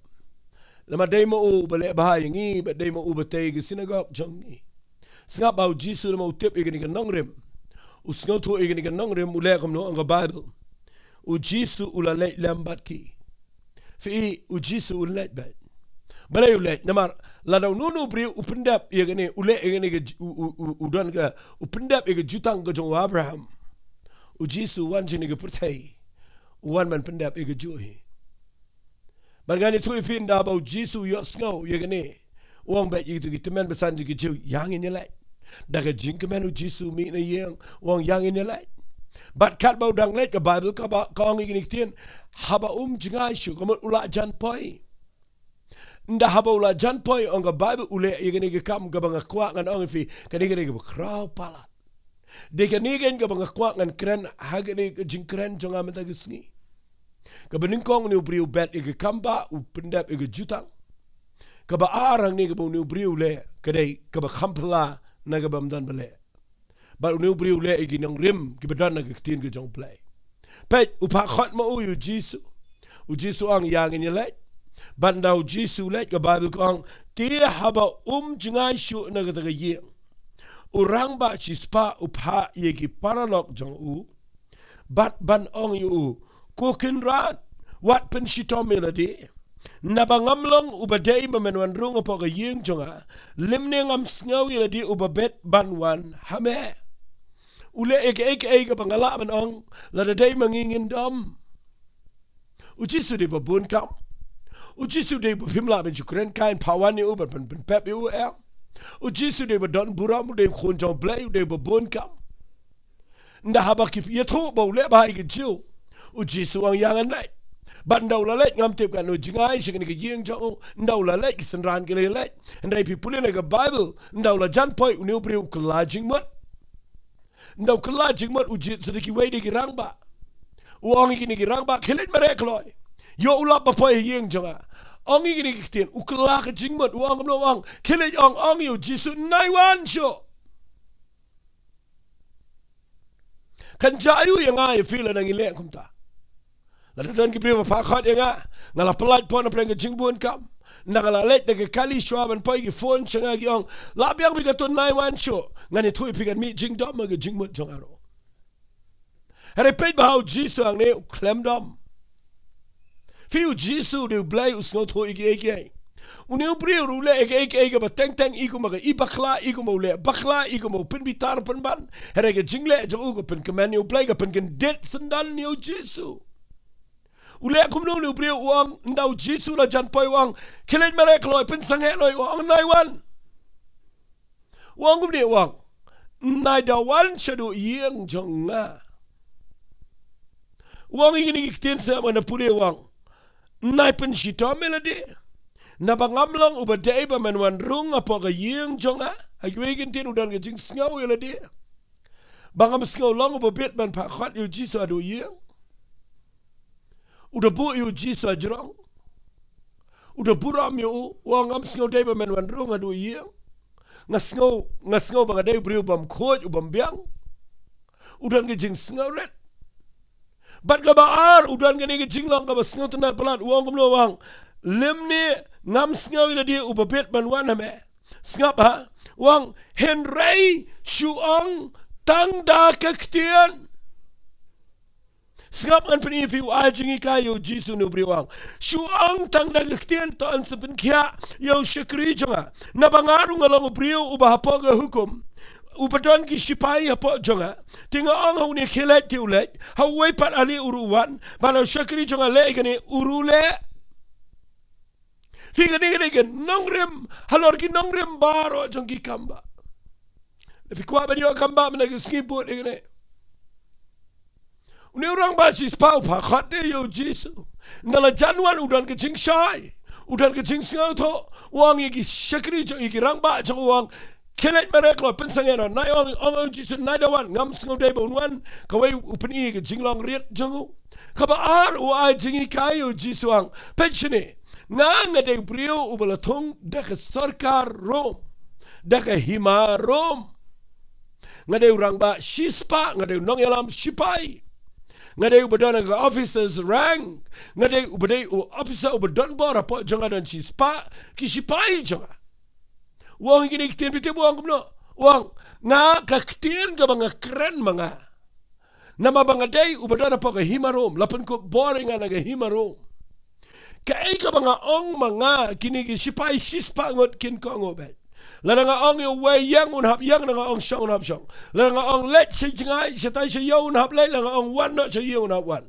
Namar dei ma u uba leh bha ïa ngi, bad dei ma u uba tei ïa ka synagog jong ngi. Sngap ba u Jisu, namar u tip ïa kane ka nongrim, u sngewthuh ïa kane ka nongrim, u leh kumno, ong ka Baibl, u Jisu u la leit lem bad ki. Phi i, u Jisu un leit beit. Balei u leit? Namar lada uno uno u briew u pyndep ïa kane, u leh ïa kane ka ju-, u, u, u, u don ka, u pyndep ïa ka jutang ka jong u Abraham, u Jisu u wan shane ka pyrthei, u wan ban pyndep ïa ka juh hi. Bad ngan ïathuh ïa phi, ynda ba u Jisu u ïohsngew ïa kane, u ong beit ïa kito ki tymmen basan jong ki Jiw, ïa ngin ïaleit. Da ka jingkmen u Jisu u mih na ïing, u ong, ïa ngin ïaleit. Bad katba u dang leit, ka Baibl kaba, ka ong ïa kine ki ktien, haba um jngai shuh, ka mut u la jan poi. Ynda haba u la jan poi, ong ka Baibl, u leh ïa kane ka kam kaba nga kwah ngan ong ïa phi, kane ka dei kaba khraw palat. Dei kane keiñ kaba nga kwah ngan kren ha kane ka jingkren jong nga mynta ka sngi. Kaba nyngkong, une u briew u bet ïa ka kam bah, u pyndep ïa ka jutang. Kaba ar hangne, kaba une u briew u leh, ka dei kaba kham phylla na kaba ym don ba leh. Bad une u briew u leh ïa ki nongrim kiba don na ka ktien ka jong u Blei. Peit, u phah khot ma u ïa u Jisu. U Jisu u ong, ïa ngin ïaleit. Bad ynda u Jisu u leit, ka Baibl ka ong, te haba um jngai shuh na kata ka ïing, u rangbah shispah u phah ïa ki paralok jong u, bad ban ong ïa u, ko Kynrad, wat pynshitom ïa lade. Naba ngam long uba dei ba men wan rung hapoh ka ïing jong nga, lymne ngam sngew ïa lade uba bit ban wan ha me. U leh ïa kaei kaei kaba nga lah ban ong, lada dei ma ngi ngin dom. U Jisu dei ba bun kam. U Jisu dei ba phim lah ban shu kren kai, phah wan ïa u, ban, ban, ban pep ïa u, em. U Jisu dei ba don burom, u dei khun jong u Blei, u dei ba bun kam. Nda haba ki ïathuh ba u leh bha ïa ki Jiw, u Jisu u ong ïa ngan leit. Bad nda u la leit ngam tip katno jngai sha kane ka ïing jong u. Nda u la leit ki synran ki la leit. Hynrei phi pule na ka Baibl, nda u la jan poi une u briew u kylla jingmut. Nda u kylla jingmut u jied sa da kiwei de ki rangbah. U ong ïa kine ki rangbah, khie leit mareh kloi. Ïoh u lap ba poi ha ïing jong nga. Ong ïa kine ki ktien, u kylla ka jingmut, u ong kumno u ong. Khie leit ong, ong ïa u Jisu, nai wan shuh. Kan jia aiu ïa nga ïa phi lada ngi leh kumta? Lada don ki briew ba phah khot ïa nga, nga la pyllait pon na pdeng ka jingbun kam. Nda nga la leit da ka kali shuwa ban poi ki phone sha nga ki ong, lah biang phi katto, nai wan shuh. Ngan ïathuh ïa phi kan mih jingdom ha ka jingmut jong nga ruh. Hynrei peit bha u Jisu hangne u khlem dom. Phi, u Jisu u dei u Blei u sngewthuh ïa kiei kiei. Une u briew ruh u leh ïa kiei kiei kaba teng teng, i kumba ka i bakla, i kumba u leh bakla, i kumba u pynbitar pynban. Hynrei ka jingleh jong u ka pynkmen ïa u Blei, ka pynkyndit syndon ïa u Jisu. U leh kumno une u briew? U ong, nda u Jisu u la jan poi u ong, khie leit mareh kloi, pynsangeh noh, u ong, nai wan. U ong kumne, u ong, nai da wan shaduh ïing jong nga. U ong ïa kine ki ktien, sa ma na pule u ong, nai pynshitom ïa lade. Naba ngam long uba dei ba men wan rung hapoh ka ïing jong nga. Ha kiwei ki ktien u don ka jingsngew ïa lade ba ngam sngew long uba bit ban phah khot ïa u Jisu haduh ïing. U da buh ïa u Jisu ha jrong. U da burom ïa u, u ong, ngam sngew dei ba men wan rung haduh ïing. Nga sngew, nga sngew ba nga dei u briew bym khuid, u bym biang. U don ka jingsngewrit. Bad kaba ar, u don kane ka jinglong kaba sngewtynnad palat, u ong kumno u ong, lymne ngam sngew ïa lade uba bit ban wan ha me. Sngap ha, u ong, hynrei shu ong tang da ka ktien. Sngap, ngan pyni ïa phi u ai jinghikai ïa u Jisu, une u briew u ong, shu ong tang da ka ktien, to yn sa pynkhiah ïa u shakri jong nga. Naba nga ruh nga long u briew uba hapoh ka hukum, uba don ki shipai hapoh jong nga. Te nga ong ha une khie leit te u leit, ha uwei pat ale u ruh u wan, bad ha u shakri jong nga leh ïa kane u ruh u leh. Phi, kane ka dei ka nongrim halor ki nongrim baroh jong ki kambah. Lada phi kwah ban ïoh kambah mynta ka sngi, bud ïa kane. Une u rangbah shispah u phah khot ïa u Jisu. Nda la jan wan u don ka jingshai, u don ka jingsngewthuh, u ong ïa ki shakri jong, ïa ki rangbah jong u, u ong, khie leit mareh kloi, pynsangeh noh. Nai ong, ong ïa u Jisu, nai da wan, ngam sngew dei ba un wan. Kawei, u pyni ïa ka jinglong rit jong u. Kaba ar, u ai jinghikai ïa u Jisu, u ong, peit shane, nga, nga dei u briew uba la thung da ka sorkar Rom, da ka hima Rom. Nga dei u rangbah shispah, nga dei u nongïalam shipai. Nga dei uba don ka officer's rank. Nga dei uba dei u officer uba don bor, hapoh jong nga don shispah ki shipai jong nga. U ong ïa kine ki ktien, phi tip u ong kumno? U ong, nga, ka ktien kaba nga kren ma nga, namar ba nga dei uba don hapoh ka hima Rom, la pynkup bor ïa nga na ka hima Rom. Kaei kaba nga ong ma nga, kine ki shipai shispah ngut kin kohnguh beit. Lada nga ong ïa uwei, ïeng, un hap ïeng, lada nga ong shong, un hap shong. Lada nga ong leit sha jngai, shatai sha ïew, un hap leit, lada nga ong wan noh sha ïing, un hap wan.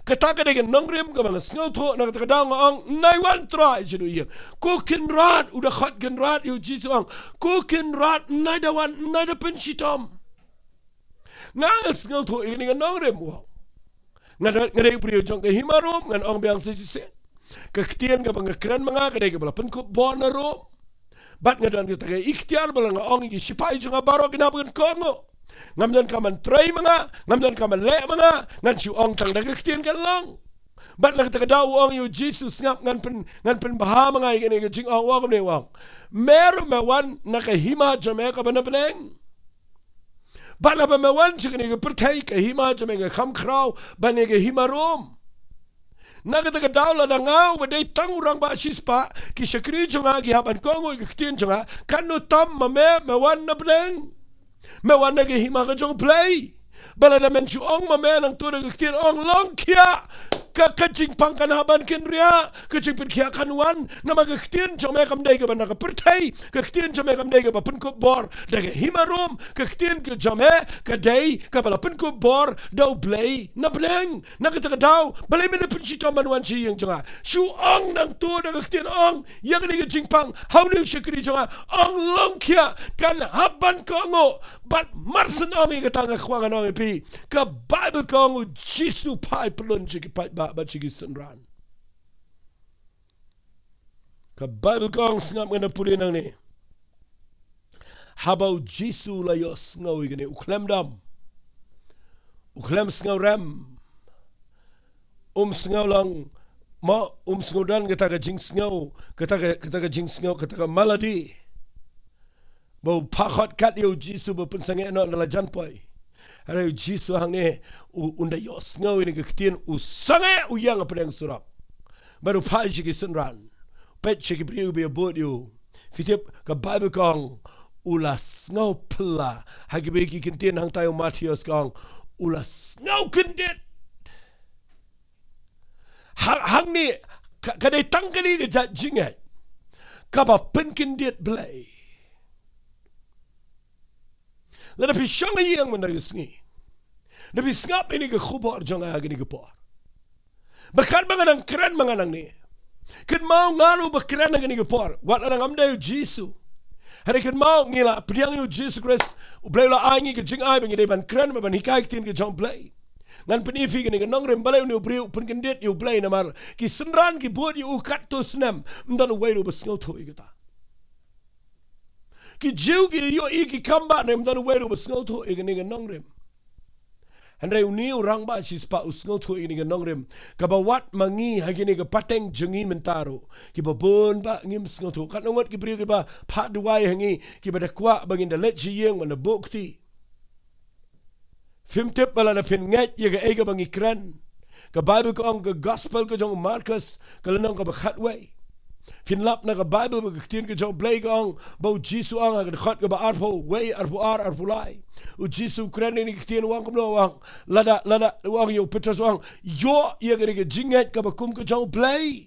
Kata ka dei ka nongrim kaba nga sngewthuh, na kata ka daw nga ong, nai wan Trai shaduh ïing. Ko Kynrad, u da khot Kynrad ïa u Jisu, ong, ko Kynrad, nai da wan, nai da pynshitom. Nga, nga sngewthuh ïa kane ka nongrim, u ong. Nga da, nga dei u briew jong ka hima Rom, ngan ong biang sa shisien. Ka ktien kaba nga kren ma nga ka dei kaba la pynkup bor na Rom. Bad nga don kata ka iktiar ba lada nga ong ïa ki shipai jong nga baroh kin hap ban kohnguh. Ngam donkam ban trei ma nga, ngam donkam ban leh ma nga, ngan shu ong tang da ka ktien kan long. Bad na kata ka daw u ong ïa u Jisu, sngap, ngan pyn, ngan pynbha ma nga ïa kane ka jingong, u ong kumne, u ong, me ruh me wan na ka hima jong me kaba na bneng. Bad naba me wan sha kane ka pyrthei, ka hima jong me ka kham khraw ban ïa ka hima Rom. Na kata ka daw lada nga uba dei tang u rangbah shispah, ki shakri jong nga ki hap ban kohnguh ïa ka ktien jong nga, katno tam ma me, me wan na bneng, me wan na ka hima ka jong U Blei. Ba lada men shu ong ma me nangta da ka ktien, ong, long khia, Ka, ka jingpang kan hap ban kynriah, ka jingpynkhiah kan wan, namar ka ktien jong me kam dei kaba na ka pyrthei, ka ktien jong me kam dei kaba pynkup bor da ka hima Rom, ka ktien ka jong me ka dei kaba la pynkup bor da U Blei na bneng. Na kata ka daw, balei me da pynshitom ban wan sha ïing jong nga? Shu ong nangta da ka ktien, ong ïa kane ka jingpang ha une u shakri jong nga, ong long khia, kan hap ban kohnguh. Bad mar shen ong ïa kata, nga kwah ngan ong ïa phi, ka Baibl ka ong U Jisu phai pyllun sha ki paidbah bad sha ki synran. Ka Baibl ka ong, sngap, ngan da pule nangne. Haba U Jisu u la ïohsngew ïa kane, u khlem dom, u khlem sngewrem, um sngew lang, mo, um sngew don kata ka jingsngew, kata ka, kata ka jingsngew, kata ka malady, ba u phah khot kat ïa U Jisu ba pynsangeh noh na la jan poi. Hynrei U Jisu hangne, u, un da ïohsngew ïa kane ka ktien, u sangeh, u ïeng hapdeng surok. Bad u phah sha ki synran, peit sha ki briew ba ïa bud ïa u. Phi tip, ka Baibl ka ong, u la sngew phylla. Ha kiwei ki kyntien hangtai u Mathaios ka ong, u la sngew kyndit. Ha, hangne, ka, ka dei tang kane ka jait jingngeit kaba pynkyndit Blei. Lada phi shong ha ïing mynta ka sngi, lada phi sngap ïa kane ka khubor jong nga ha kane ka por, ba katba nga dang kren ma nga nangne, kynmaw, nga ruh ba kren ha kane ka por, wat la ngam dei U Jisu. Hynrei kynmaw, ngi la pdiang ïa U Jisu Khrist, U Blei u la ai ngi ka jingai ba ngi dei ban kren, ban hikai ktien ka jong U Blei. Ngan pyni ïa phi kane ka nongrim, balei une u briew u pynkyndit ïa U Blei, namar ki synran ki bud ïa u katto snem, ym don uwei ruh ba sngewthuh ïa kata. Ki Jiw ki ïohi ki kam ba ne, ym don uwei ruh ba sngewthuh ïa kane ka nongrim. Hynrei une u rangbah shispah u sngewthuh ïa kane ka nongrim, kaba wat ma ngi ha kane ka pateng jong ngi mynta ruh, kiba bun ba ngim sngewthuh. Katno ngut ki briew kiba phah duwai ha ngi, kiba da kwah ba ngin da leit sha ïing ban da buh kti. Phim tip ba lada phin ngeit ïa kaei kaba ngi kren. Ka Baibl ka ong, ka Gospel ka jong u Markos, ka lynnong kaba khatwei, phin lap na ka Baibl ba ka ktien ka jong U Blei ka ong, ba U Jisu u ong ha ka dkhot kaba arphew wei, arphew ar, arphew lai. U Jisu u kren ïa kane ka ktien, u ong kumno, u ong, lada, lada, u ong ïa u Petros, u ong, ïoh ïa kane ka jingngeit kaba kum ka jong U Blei.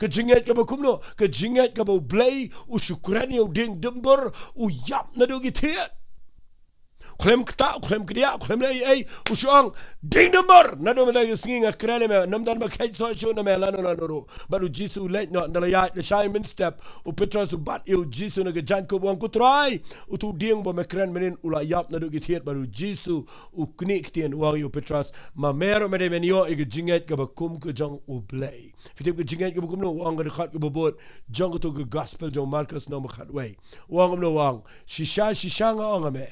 Ka jingngeit kaba kumno? Ka jingngeit kaba U Blei u shu kren ïa u dieng dymbur, u ïap naduh ki thied. U khlem ktah, u khlem kdiah, u khlem leh ei ei, u shu ong, dieng dymbur, naduh mynta ka sngi nga kren ïa me, ym don ba kheit soh shuh na me lano lano ruh. Bad U Jisu u leit noh, ynda la ïaid lashai mynstep, u Petros u bat ïa U Jisu na ka jaiñkup, u ong, ko Trai, utu u dieng ba me kren mynnin u la ïap naduh ki thied. Bad U Jisu u knieh ktien, u ong ïa u Petros, ma me ruh me dei ban ïoh ïa ka jingngeit kaba kum ka jong U Blei. Phi tip ka jingngeit kaba kumno? U ong ha ka dkhot kaba bud jong kato ka Gospel jong u Markos lynnong ba khatwei, u ong kumno? U ong, shisha shisha nga ong ha me,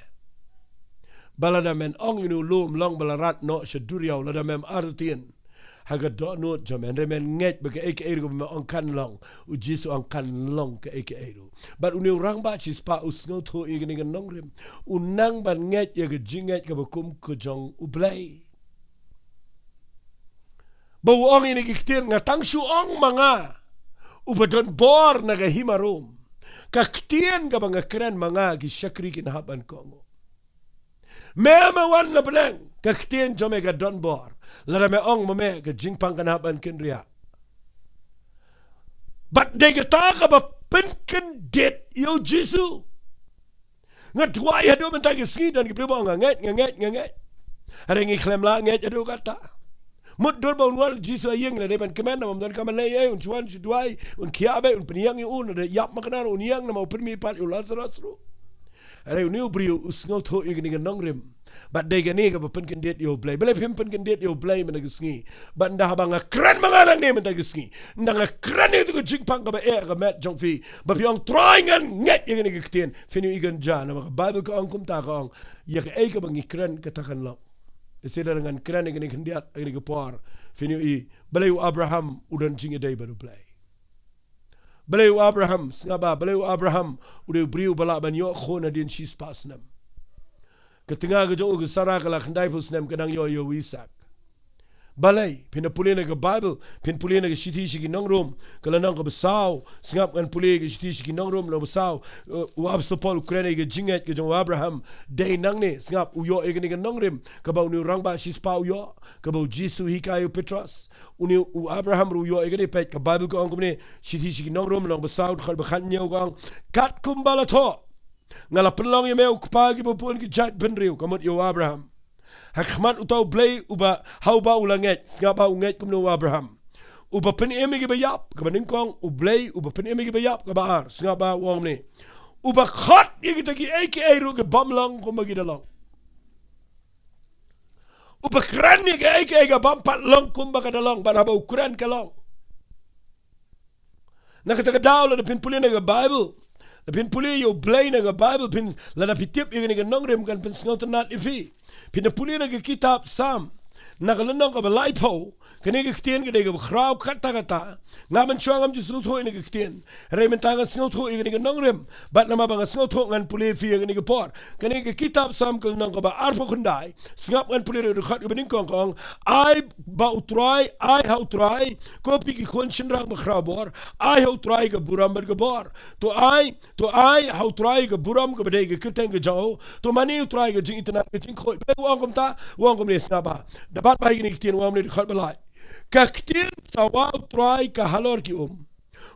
ba lada men ong ïa une u lum, long ba la rat, noh sha duriaw, lada mem artatien ha ka dohnud jong me, hynrei men ngeit ba kaei kaei ruh kaba me ong kan long, U Jisu u ong kan long kaei kaei ruh. Bad une u rangbah shispah u sngewthuh ïa kane ka nongrim, u nang ban ngeit ïa ka jingngeit kaba kum ka jong U Blei. Ba u ong ïa kine ki ktien, nga tang shu ong ma nga, uba don bor na ka hima Rom, ka ktien kaba nga kren ma nga, ki shakri kin hap ban kohnguh. Me, me wan na bneng, ka ktien jong me ka don bor. Lada me ong ma me, ka jingpang kan hap ban kynriah. Bad dei kata kaba pynkyndit ïa U Jisu. Nga duwai haduh mynta ka sngi, don ki briew ba ong, nga ngeit, nga ngeit, nga ngeit. Hynrei ngi khlem lah ngeit haduh katta. Mutdur ba un wan U Jisu ha ïing, la dei ban kmen, namar ym don kam leh ei ei, un shu wan shu duwai, un khiah beit, un pynïeng ïa u, lada ïap ma ka nar un ïeng, namar u pynmih pat ïa u Lasaros ruh. Hynrei une u briew u sngewthuh ïa kane ka nongrim. Bad dei kane kaba pynkyndit ïa U Blei. Balei phim pynkyndit ïa U Blei mynta ka sngi? Bad ynda haba nga kren ma nga nangne mynta ka sngi, ynda nga kren ïa kata ka jingpang kaba eh ha ka met jong phi, ba phi ong, Trai, ngan ngeit ïa kane ka ktien, phin ïohi kan jia, namar ka Baibl ka ong kumta, ka ong, ïa kaei kaba ngi kren kata kan long. Lehse lada ngan kren ïa kane khyndiat, ïa kane ka por, phin ïohi balei u Abraham u don jingïadei bad U Blei. Balei u Abraham, sngap ba, balei u Abraham u dei u briew ba lah ban ïoh khun hadien shispah snem. Ka tnga ka jong u ka Sara ka la khyndaiphew snem, ka dang ïoh ïa u Isaak. Balei, phin da pule na ka Bible, phin pule na ka shithi sha ki nong Rom, ka lynnong kaba saw, sngap ngan pule ka shithi sha ki nong Rom lynnong ba saw, uh, u Apostol Paul u kren ïa ka jingngeit ka jong u Abraham, dei nangne, sngap u ïoh ïa kane ka nongrim, kaba une u rangbah shispah u ïoh, kaba u Jisu u hikai ïa u Petros, une u Abraham ruh u ïoh ïa kane, peit ka Bible ka ong kumne, shithi sha ki nong Rom lynnong ba saw, dkhot ba khathynñiew ka ong, kat kumba la thoh, nga la pynlong ïa me u kpa ki babun ki jaitbynriew, ka mut ïa u Abraham. Ha khmat uta u Blei uba, ha uba u la ngeit, sngap ba u ngeit kumno u Abraham. Uba pynim ïa kiba ïap, kaba nyngkong, u Blei, uba pynim ïa kiba ïap, kaba ar, sngap ba u ong kumne. Uba khot ïa kita kiei kiei ruh ki bym long kumba ki da long. Uba kren ïa kiei kiei ki bym pat long kumba ka da long, bad haba u kren ka long. Na kata ka daw lada phin pule na ka Bible, lada phin pule ïa u Blei na ka Bible, phin lada phi tip ïa kane ka nongrim kan pynsngewtynnad ïa phi. Phin da pule na ka kitab Salm, na ka lynnong kaba laiphew, kane ka ktien ka dei kaba khraw katta katta. Nga mynshuwa ngam ju sngewthuh ïa kane ka ktien. Hynrei mynta nga sngewthuh ïa kane ka nongrim. Bad namar ba nga sngewthuh ngan pule ïa phi ïa kane ka por. Kane ka kitab Salm ka lynnong kaba arphew khyndai. Sngap ngan pule ïa ka dkhot kaba nyngkong ka ong, ai ba u Trai, ai ha u Trai, ko phi ki khun shynrang ba khraw bor, ai ha u Trai ka burom bad ka bor. To ai, to ai ha u Trai ka burom kaba dei ka kyrteng ka jong u, to mane u Trai ka jingitynnad ka jingkhuid. Balei u ong kumta, u ong kumne sngap ba. Da bat ba ïa kane ka ktien u ong kumne dkhot ba lai. Ka ktien sawa u Trai ka halor ki um.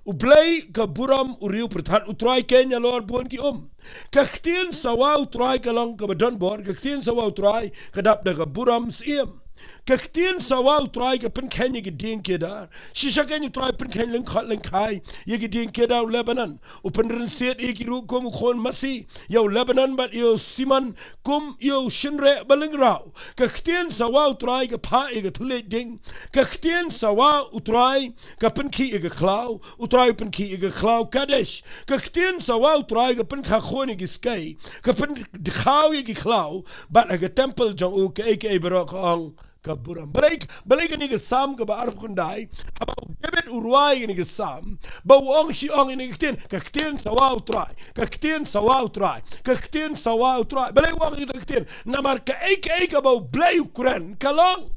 U Blei ka burom u riew pyrthat, u Trai keiñ halor bun ki um. Ka ktien sawa u Trai ka long kaba don bor, ka ktien sawa u Trai ka dap da ka burom syiem. Ka ktien sawa u Trai ka pynkheiñ ïa ki dieng kiadar. Shisha keiñ u Trai pynkheiñ lyngkot lyngkhai ïa ki dieng kiadar u Lebanon. U pynrynsied ïa ki ruh kum u khun masi ïa u Lebanon bad ïa u siman kum ïa u shynreh ba lyngraw. Ka ktien sawa u Trai ka phah ïa ka thylliej ding. Ka ktien sawa u Trai ka pynkhih ïa ka khlaw, u Trai u pynkhih ïa ka khlaw Kadesh. Ka ktien sawa u Trai ka pynkha khun ïa ki skei, ka pynkhaw ïa ki khlaw, bad ha ka temple jong u kaei kaei baroh ka ong ka burom. Balei, balei kane ka Salm kaba arphew khyndai, haba u David u rwai kane ka Salm, ba u ong shi ong ïa kane ka ktien, ka ktien sawa u Trai, ka ktien sawa u Trai, ka ktien sawa u Trai. Balei u ong ïa kane ka ktien, namar kaei kaei kaba u Blei u kren, ka long.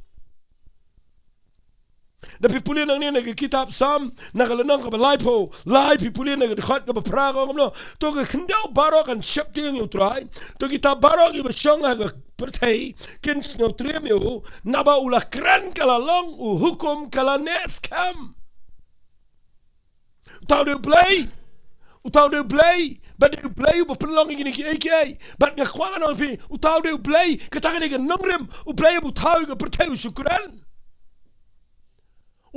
Da phi pule nangne na ka kitab Salm, na ka lynnong kaba laiphew lai phi pule na ka dkhot kaba phra ka ong kumno. To ka khyndew baroh kan sheptieng ïa u Trai. To kita baroh kiba shong ha ka pyrthei kin sngewtriem ïa u, naba u la kren ka la long, u hukum ka la neh skhem. Uta u dei u Blei. Uta u dei u Blei. Bad dei u Blei uba pynlong ïa kine kiei kiei. Bad nga kwah ngan ong ïa phi, uta u dei u Blei, kata ka dei ka nongrim, u Blei uba thaw ïa ka pyrthei u shu kren.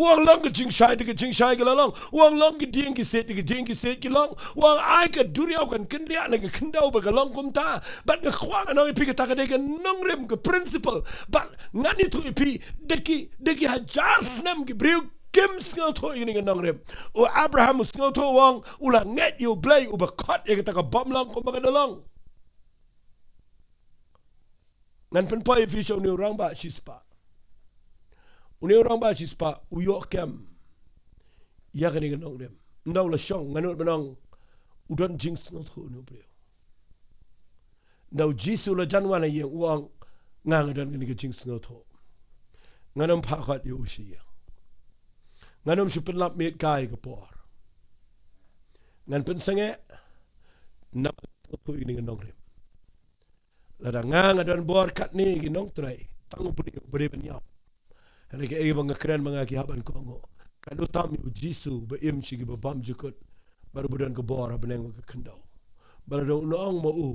U ong long ka jingshai te ka jingshai ka la long. U ong long ki dieng ki siej te ki dieng ki siej ki long. U ong ai ka duriaw kan kynriah na ka khyndew ba ka long kumta. Bad nga kwah ngan ong ïa phi kata ka dei ka nongrim ka principle. Bad ngan ïathuh ïa phi da ki, da ki hajar snem ki briew kim sngewthuh ïa kane ka nongrim. U Abraham u sngewthuh u ong u la ngeit ïa u Blei uba khot ïa kata ka bym long kumba ka da long. Ngan pynpoi ïa phi sha une u rangbah shispah. Une u rangbah shispah u ïoh kem ïa kane ka nongrim. Ynda u la shong ngan nud ban ong u don jingsngewthuh une u briew. Ynda u Jisu u la jan wan ha ïing u ong nga nga don kane ka jingsngewthuh. Ngan ym phah khot ïa u sha ïing. Ngan ym shu pynlap miet kai ka por. Ngan pynsangeh namar ka sngewthuh ïa kane ka nongrim. Lada nga nga don bor katne ki nongtrei, tang u briew ba dei ban ïap. Hynrei kaei ba nga kren ma nga ki hap ban kohnguh. Katno tam ïa u Jisu ba im sha kiba bymjukut. Bad uba don ka bor ha bneng bad ka khyndew. Bad lada u ong ma u,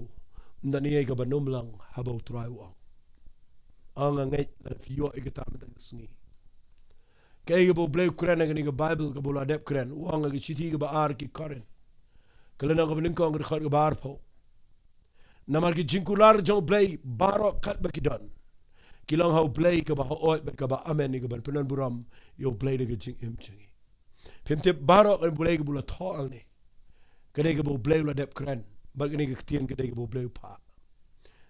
ym don ei ei kaba ym long haba u Trai u ong. Ong nga ngeit lada phi ïoh ïa kata mynta ka sngi. Kaei kaba u Blei u kren ha kane ka Baibl kaba u la dep kren. U ong ha ka shithi kaba ar ki Korinth. Ka lynnong kaba nyngkong ka dkhot kaba arphew. Namar ki jingkular jong u Blei baroh katba ki don, ki long ha u Blei kaba haoid bad kaba amen ïa kaban pyndonburom ïa u Blei da ka jingim jong ngi. Phim tip baroh kane u Blei kaba u la thoh hangne. Kane kaba u Blei u la dep kren. Bad kane ka ktien ka dei kaba u Blei u phah.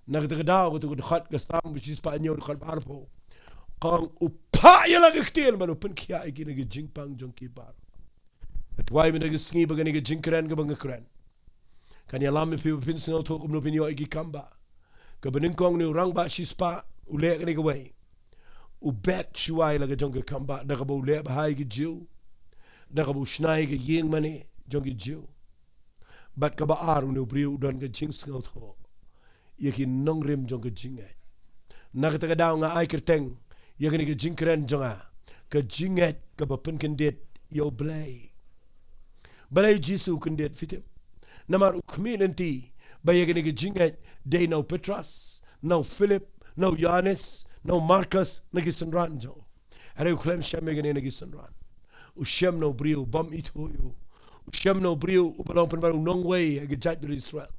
Na kata ka daw, kata ka dkhot ka Salm ba shispah hynñiew dkhot ba arphew. Ka ong u phah ïa la ka ktien bad u pynkhiah ïa ki na ka jingpang jong ki baroh. Nga duwai mynta ka sngi ba kane ka jingkren kaba nga kren kan ïalam ïa phi ba phin sngewthuh kumno phin ïoh ïa ki kam ba. Kaba nyngkong une u rangbah shispah u leh kane kawei. u bet shuwa ïa la ka jong ka kambah, da kaba u leh bha ïa ki Jiw, da kaba u shna ïa ka ïing mane jong ki Jiw. Bad kaba ar, une u briew u don ka jingsngewthuh ïa ki nongrim jong ka jingngeit. Na kata ka daw nga ai kyrteng ïa kane ka jingkren jong nga, ka jingngeit kaba pynkyndit ïa U Blei. Balei U Jisu u kyndit, phi tip? Namar u khmih lynti ba ïa kane ka jingngeit dei na u Petros, na u Philip, na u Ïoannis, na u Markos, na ki synran jong u. Hynrei u khlem shem ïa kane na ki synran. U shem na u briew bym ithuh ïa u. U shem na u briew uba long pynban u nongwei ha ka jaitbynriew Israel.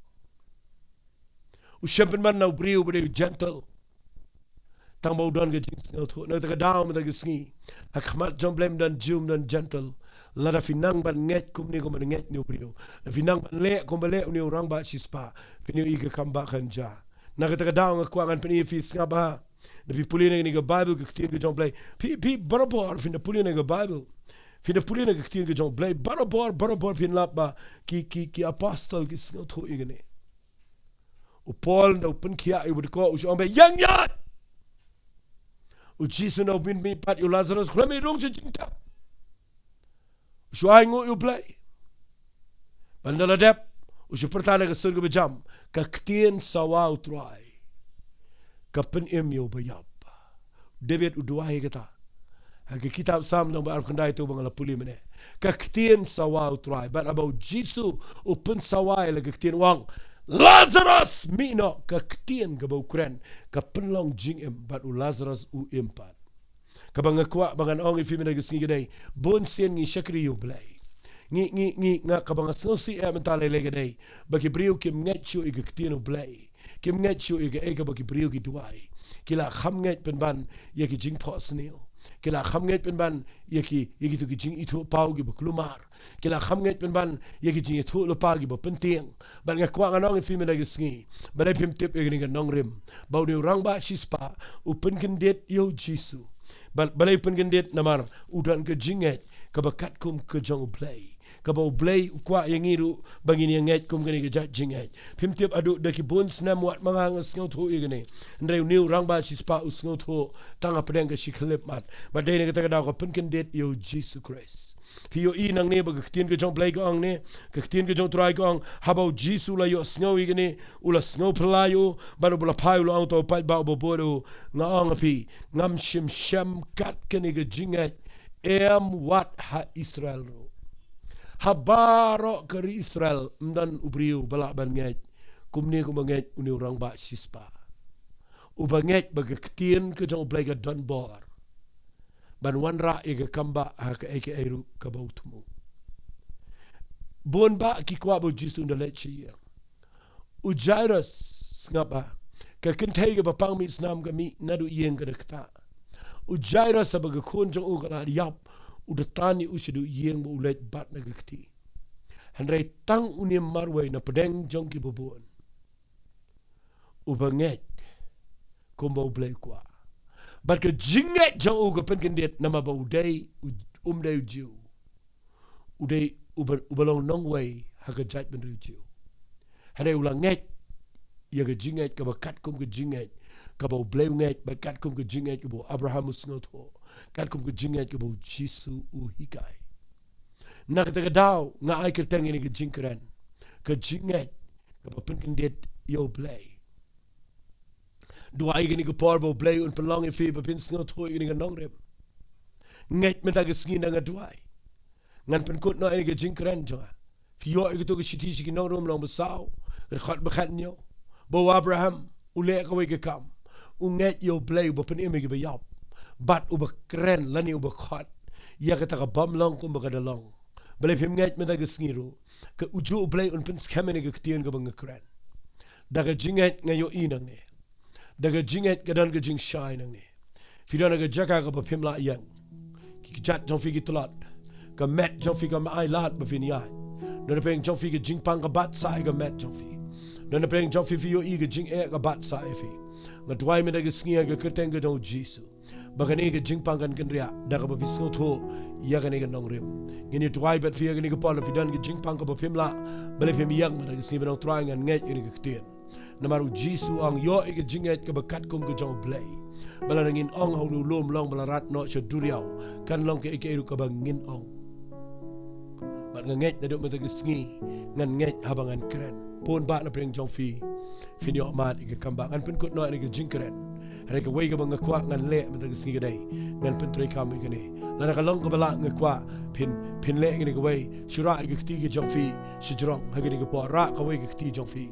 U shem pynban na u briew uba dei u Gentile. Tang ba u don ka jingsngewthuh. Na kata ka daw mynta ka sngi, ha khmat jong U Blei, ym don Jiw, ym don Gentile, lada phi nang ban ngeit kumne kumba ngeit une u briew, lada phi nang ban leh kumba leh une u rangbah shispah, phin ïohi ka kambah kan jia. Na kata ka daw nga kwah ngan pyni ïa phi, sngap bha. Lada phi pule na kane ka Baibl, ka ktien ka jong U Blei, phi, phi barabor phin da pule na ka Baibl, phin da pule na ka ktien ka jong U Blei, barabor, barabor phin lap ba ki, ki, ki apostol ki sngewthuh ïa kane. U Paul ynda u pynkhiah ïa u ba dkoh, u shu ong ba ïeng ïaid. U Jisu ynda u mih pat ïa u Lazarus, khlem ïa rung sha jingtep, u shu ainguh ïa U Blei. Bad ynda la dep, u shu pyrta na ka sur kaba jam, ka ktien sawa U Trai ka pynim ïa uba ïap. David u duwai ïa kata ha ka kitab Salm namba arphew khyndai, uta uba nga la pule mynne. Ka ktien sawa U Trai. Bad haba U Jisu u pynsawa ïa la ka ktien, u ong, "Lazarus, mih noh!" Ka ktien kaba u kren ka pynlong jingim, bad u Lazarus u im pat. Kaba nga kwah ba ngan ong ïa phi mynta ka sngi ka dei, bun sien ngi shakri ïa U Blei. Ngi, ngi, ngi, nga, kaba nga sngewsih eh mynta lei lei ka dei ba ki briew kim ngeit shuh ïa ka ktien U Blei. Kim ngeit shuh ïa kaei kaba ki briew ki duwai. Ki la kham ngeit pynban ïa ki jingphohsniew. Ki la kham ngeit pynban ïa ki, ïa kito ki jingithuhpaw kiba kulmar. Ki la kham ngeit pynban ïa ki jingïathuhlypa kiba pyntieng. Bad nga kwah ngan ong ïa phi mynta ka sngi, balei phim tip ïa kane ka nongrim, ba une u rangbah shispah u pynkyndit ïa U Jisu? Ba, balei u pynkyndit? Namar u don ka jingngeit kaba katkum ka jong U Blei, kaba U Blei u kwah ïa ngi ruh ba ngin ïa ngeit kum kane ka jait jingngeit. Phim tip, haduh da ki bun snem wat ma nga nga sngewthuh ïa kane. Hynrei une u rangbah shispah u sngewthuh tang hapdeng ka shi khyllipmat. Bad dei na kata ka daw ka pynkyndit ïa U Jisu Khrist. Phi ïohi nangne ba ka ktien ka jong U Blei ka ong ne, ka ktien ka jong U Trai ka ong, haba U Jisu u la ïohsngew ïa kane, u la sngewphylla ïa u, bad uba la phai u la ong, uta u paidbah uba bud, u, nga ong ha phi, ngam shym shem kat kane ka jingngeit, em wat ha Israel ruh. Ha baroh ka ri Israel ym don u briew ba lah ban ngeit kumne kumba ngeit une u rangbah shispah, uba ngeit ba ka ktien ka jong U Blei ka don bor ban wanrah ïa ka kambah ha kaei kaei ruh kaba u thmu. Bun bah ki kwah ba U Jisu un da leit sha ïing. U Jairus, sngap bha, ka kynthei kaba pang mih snam ka mih naduh ïing ka da ktah. U Jairus, haba ka khun jong u ka la ïap, u da tan ïa u shaduh ïing ba u leit bat na ka kti. Hynrei tang une marwei na pdeng jong kiba bun, uba ngeit kumba U Blei u kwah. Bad ka jingngeit jong u ka pynkyndit, namar ba u dei, u, um dei u Jiw. U dei uba, uba long nongwei ha ka jaitbynriew Jiw. Hynrei u la ngeit ïa ka jingngeit kaba katkum ka jingngeit kaba U Blei u ngeit, bad katkum ka jingngeit kaba u Abraham u sngewthuh, katkum ka jingngeit kaba U Jisu u hikai. Na kata ka daw nga ai kyrteng ïa kane ka jingkren, ka jingngeit kaba pynkyndit ïa U Blei. Duwai ïa kane ka por ba U Blei un pynlong ïa phi ba phin sngewthuh ïa kane ka nongrim. Ngeit mynta ka sngi, ynda nga duwai, ngan pynkut noh ïa kane ka jingkren jong nga. Phi ïoh ïa kato ka shithi sha ki Nongrim lynnong ba saw, ka dkhot ba khathynñiew, ba u Abraham u leh kawei ka kam. U ngeit ïa U Blei uba pynim ïa kiba ïap, bad uba kren lane uba khot ïa kata ka bym long kumba ka da long. Balei phim ngeit mynta ka sngi ruh, ka, ujuh U Blei un pynskhem ïa kane ka ktien kaba nga kren. Da ka jingngeit nga ïohi nangne. Da ka jingngeit ka don ka jingshai nangne. Phi don ha ka jaka kaba phim lah ïeng. Ki kjat jong phi ki tlot. Ka met jong phi kam ai lad ba phin ïaid. Don napdeng jong phi ka jingpang ka bat sah ïa ka met jong phi. Don napdeng jong phi phi ïohi ka jingeh ka bat sah ïa phi. Nga duwai mynta ka sngi ha ka kyrteng ka jong U Jisu, ba kane ka jingpang kan kynriah da kaba phi sngewthuh ïa kane ka nongrim. Ngin ïa duwai bad phi ha kane ka por. Lada phi don ka jingpang kaba phim lah, balei phim ïeng mynta ka sngi ban ong, Trai, ngan ngeit ïa kane ka ktien. Namar u Jisu u ong, ïoh ïa ka jingngeit kaba katkum ka jong U Blei. Ba lada ngin ong ha une u lum long ba la rat noh sha duriaw, kan long kaei kaei ruh kaba ngin ong. Bad nga ngeit naduh mynta ka sngi, ngan ngeit haba ngan kren. Bun bah na pdeng jong phi, phin ïoh mad ïa ka kam ba ngan pynkut noh ïa ka jingkren. Hynrei kawei kaba nga kwah ngan leh mynta ka sngi ka dei, ngan pyntreikam ïa kane. Lada ka long kaba lah nga kwah phin, phin leh ïa kane kawei, shu rah ïa ka kti ka jong phi shajrong ha kane ka por, rah kawei ka kti jong phi.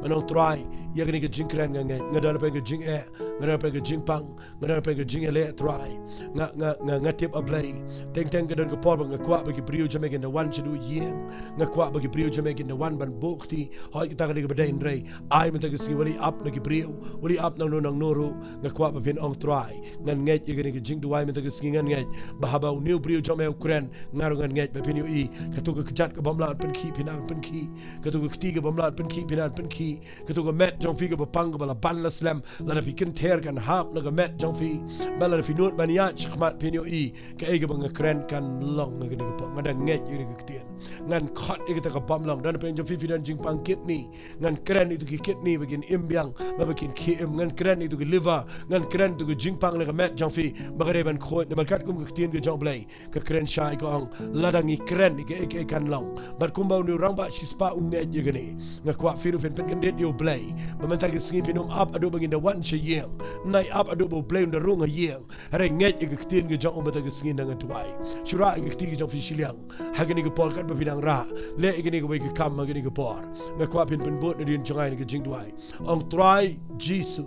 Ban ong, Trai, ïa kane ka jingkren nga ngeit, nga don ha pdeng ka jingeh, nga don ha pdeng ka jingpang, nga don ha pdeng ka jingïaleh, Trai. Nga, nga, nga, nga tip, A Blei, teng teng ka don ka por ba nga kwah ba ki briew jong me kin da wan shaduh ïing. Nga kwah ba ki briew jong me kin da wan ban buh kti. Hooid, kata ka dei kaba dei, hynrei ai mynta ka sngi wat leit ap na ki briew, wat leit ap nangno nangno ruh. Nga kwah ba phin ong, Trai, ngan ngeit ïa kane ka jingduwai mynta ka sngi, ngan ngeit ba haba une u briew jong me u kren, nga ruh ngan ngeit ba phin ïohi. Kato ka kjat kabym lah ban pynkhih, phin nang pynkhih. Kato ka kti kabym lah ban pynkhih, phin nang pynkhih. Kato ka met jong phi kaba pang, kaba la ban la slem, lada phi kynther kan hap na ka met jong phi. Bad lada phi nud ban ïaid shakhmat, phin ïohi. Kaei kaba nga kren kan long ha kane ka por. Nga dang ngeit ïa kane ka ktien. Ngan khot ïa kata kabym long. Don ha pdeng jong phi, phi don jingpang kidney. Ngan kren ïa kito ki kidney ba kin im biang, ba, ba kin khie im. Ngan kren ïa kito ki liver. Ngan kren ïa kito ki jingpang na ka met jong phi ba ka dei ban khuid. Namar katkum ka ktien ka jong U Blei, ka kren shai, ka ong, lada ngi kren ïa kaei kaei kan long. Bad kumba une u rangbah shispah u ngeit ïa kane, nga kwah phi ruh phin pynkyndit ïa U Blei. Ba mynta ka sngi phin ym ap haduh ba ngin da wan sha ïing. Nai ap haduh ba U Blei un da rung ha ïing. Hynrei ngeit ïa ka ktien ka jong u mynta ka sngi, ngan duwai. Shu rah ïa ka kti ka jong phi shiliang ha kane ka por, katba phi dang rah. Leh ïa kane kawei ka kam ha kane ka por. Nga kwah phin pynbud nadien jong nga ïa kane ka jingduwai. Ong, Trai Jisu,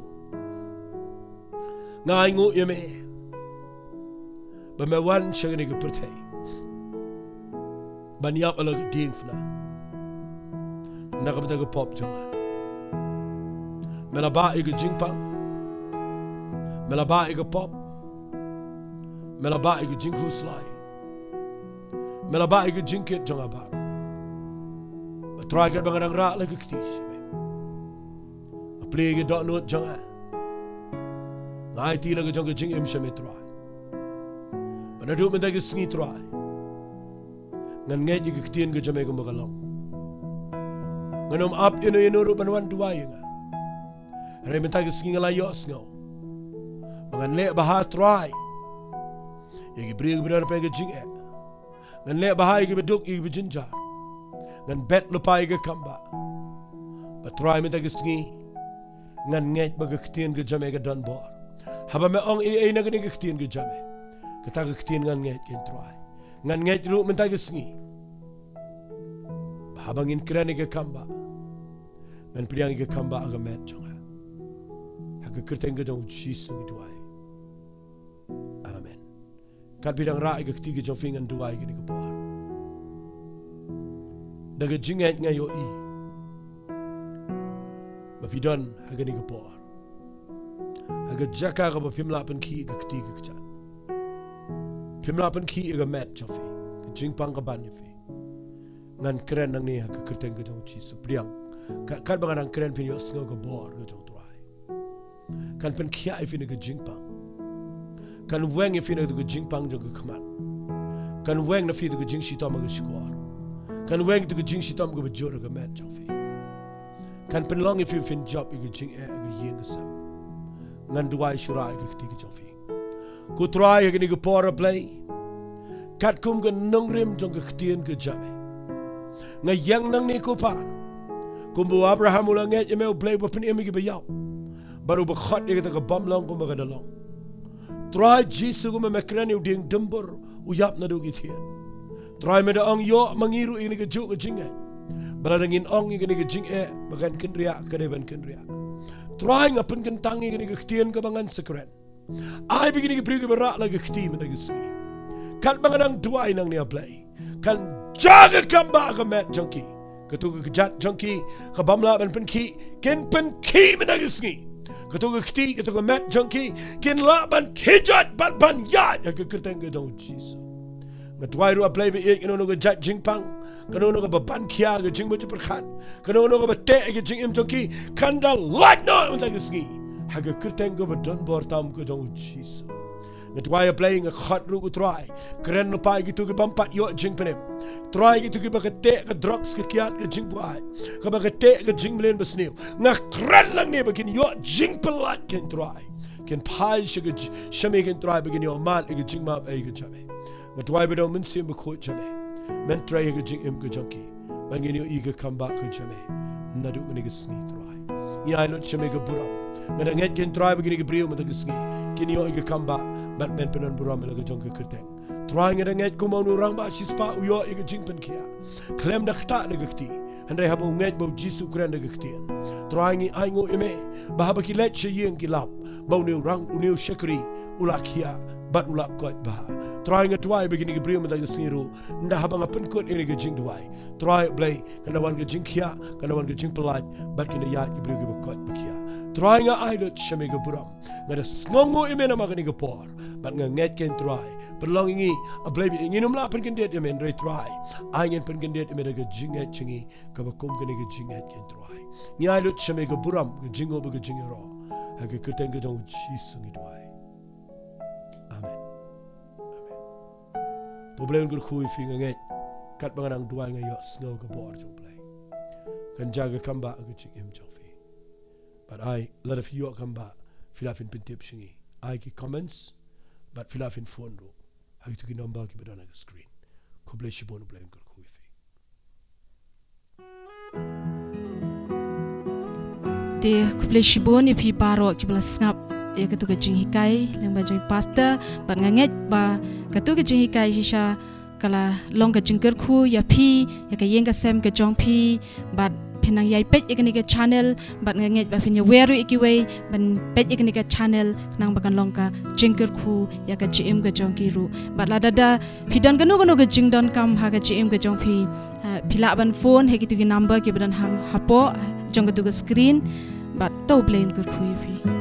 nga ainguh ïa me ba me wan sha kane ka pyrthei ban ïap halor ka diengphna na ka bynta ka pop jong nga. Me la bah ïa ka jingpang. Me la bah ïa ka pop. Me la bah ïa ka jingkhuslai. Me la bah ïa ka jingkit jong nga baroh. Ba Trai, katba nga dang rah la ka kti sha me, nga plie ïa ka dohnud jong nga. Nga aiti la ka jong ka jingim sha me, Trai. Ba naduh mynta ka sngi, Trai, ngan ngeit ïa ka ktien ka jong me kumba ka long. Ngan ym ap ïano ïano ruh ban wan duwai ïa nga. Hynrei mynta ka sngi nga la ïohsngew ba ngan leh bha, Trai, ïa ki briew kiba don ha pdeng ka jingeh. Ngan leh bha ïa kiba duk, ïa kiba jynjar. Ngan bet lypa ïa ka kam ba, ba Trai, mynta ka sngi ngan ngeit ba ka ktien ka jong me ka don bor. Haba me ong ei ei na kane ka ktien ka jong me, kata ka ktien ngan ngeit, Trai. Ngan ngeit ruh mynta ka sngi ba haba ngin kren ïa ka kam ba, ngan pdiang ïa ka kam ba ha ka met jong nga. Ha ka kyrteng ka jong U Jisu ngi duwai. Amen. Katba phi dang rah ïa ka kti ka jong phi, ngan duwai ïa kane ka por. Da ka jingngeit nga ïohi ba phi don ha kane ka por ha ka jaka kaba phim lah pynkhih ïa ka kti ka kjat. Phim lah pynkhih ïa ka met jong phi, ka jingpang ka ban ïa phi. Ngan kren nangne ha ka kyrteng ka jong U Jisu. Pdiang. Ka, katba nga dang kren, phin ïohsngew ka bor ka jong U Trai. Kan pynkhiah ïa phi na ka jingpang. Kan weng ïa phi na ka jingpang jong ka khmat. Kan weng na phi na ka jingshitom ha ka shkor. Kan weng na ka jingshitom kaba jur ha ka met jong phi. Kan pynlong ïa phi phin jop ïa ka jingeh ha ka ïing ka sem. Ngan duwai, shu rah ïa ka kti ka jong phi. Ko Trai, ha kane ka por, A Blei, katkum ka nongrim jong ka ktien ka jong me, nga ïeng nangne, ko Pa, kumba u Abraham u la ngeit ïa me, U Blei, ba pynim ïa kiba ïap bad uba khot ïa kata kabym long kumba ka da long. Trai Jisu, kumba me kren ïa u dieng dumbur u ïap naduh ki thied, Trai, me da ong, ïoh ma ngi ruh ïa kane kajuh ka jingngeit, ba lada ngin ong ïa kane ka jingeh ba kan kynriah, ka dei ban kynriah. Trai, nga pynkyntang ïa kane ka ktien kaba ngan sa kren. Ai ba kine ki briew kiba rah la ka kti mynta ka sngi, katba nga dang duwai nangne, A Blei, kan jia ka kam ba ha ka met jong ki. Kato ka kjat jong ki kabym lah ban pynkhih, kin pynkhih mynta ka sngi. Kato ka kti, kato ka met jong ki kin lah ban khie jot bad ban ïaid ha ka kyrteng ka jong U Jisu. Nga duwai ruh, A Blei ba ïeit, kano kano ka jait jingpang, kano kano kaba ban khia ka jingmut jingpyrkhat, kano kano kaba teh ka jingim jong ki, kan da lait noh mynta ka sngi ha ka kyrteng kaba don bor tam ka jong U Jisu. Nga duwai, A Blei, nga khot ruh, ko Trai, kren lypa ïa kito ki bym pat ïoh jingpynim. Trai, kito kiba ka teh ka drugs, ka kiad, ka jingbuaid, kaba ka teh ka jingmlien basniew. Nga kren lang ne ba kin ïoh jingpyllait, ko Trai. Kin phai sha ka j-, sha me, ko Trai, ba kin ïoh mad ïa ka jingmap ei ka jong me. Nga duwai ba da u Mynsiem Bakhuid jong me, men trei ha ka jingim ka jong ki, ba ngin ïoh ïa ka kam ba ka jong me naduh mynne ka sngi, Trai. Ngi ai lut sha me ka burom. Nga da ngeit, ko Trai, ba kine ki briew mynta ka sngi kin ïoh ïa ka kam ba, bad men pynlong burom ïa la ka jong ka kyrteng. Trai, nga da ngeit kumba une u rangbah shispah u ïoh ïa ka jingpynkhiah khlem da ktah da ka kti, hynrei haba u ngeit ba U Jisu u kren da ka ktien. Trai, ngi ainguh ïa me ba haba ki leit sha ïing ki lap ba une u rang, une u shakri u la khiah bad u la koit bha. Trai, nga duwai ba kine ki briew mynta ka sngi ruh, ynda haba nga pynkut ïa kane ka jingduwai, Trai A Blei, kan da wan ka jingkhiah, kan da wan ka jingpyllait, bad kin da ïaid ki briew kiba koit ba khiah. Trai, nga ai lut sha me ka burom. Nga da sngewnguh ïa me namar kane ka por, bad nga ngeit, ko Trai, pynlong ïa ngi, A Blei, ba ngin ym lah pynkyndit ïa me, hynrei Trai, ai ngin pynkyndit ïa me da ka jingngeit jong ngi kaba kum kane ka jingngeit, ko Trai. Ngi ai lut sha me ka burom, ka jingnguh bad ka jingïaroh. Ha ka kyrteng ka jong U Jisu ngi duwai. Amen. Amen. To U Blei un kyrkhu ïa phi. Nga ngeit katba nga nang duwai nga ïohsngew ka bor jong U Blei. Kan jia ka kam ba ha ka jingim jong phi. Bad ai lada phi ïoh kam ba phi lah phin pyntip sha ngi, ai ki comments bad phi lah phin phone ruh ha kito ki number kiba don ha ka screen. Khublei shibun, U Blei un kyrkhu ïa phi. Te khublei shibun ïa phi baroh kiba la sngap ïa kato ka jinghikai lyngba jong i pastor, bad nga ngeit ba kato ka jinghikai shisha ka la long ka jingkyrkhu ïa phi, ïa ka ïing ka sem ka jong phi, bad phin nang ïai peit ïa kane ka channel, bad nga ngeit ba phin ïawer ruh ïa kiwei ban peit ïa kane ka channel, khnang ba kan long ka jingkyrkhu ïa ka jingim ka jong ki ruh. Bad lada da phi don kano kano ka jingdonkam ha ka jingim ka jong phi, ah, phi lah ban phone ha kito ki number kiba don hang hapoh jong kato ka screen. Bad to U Blei un kyrkhu ïa phi.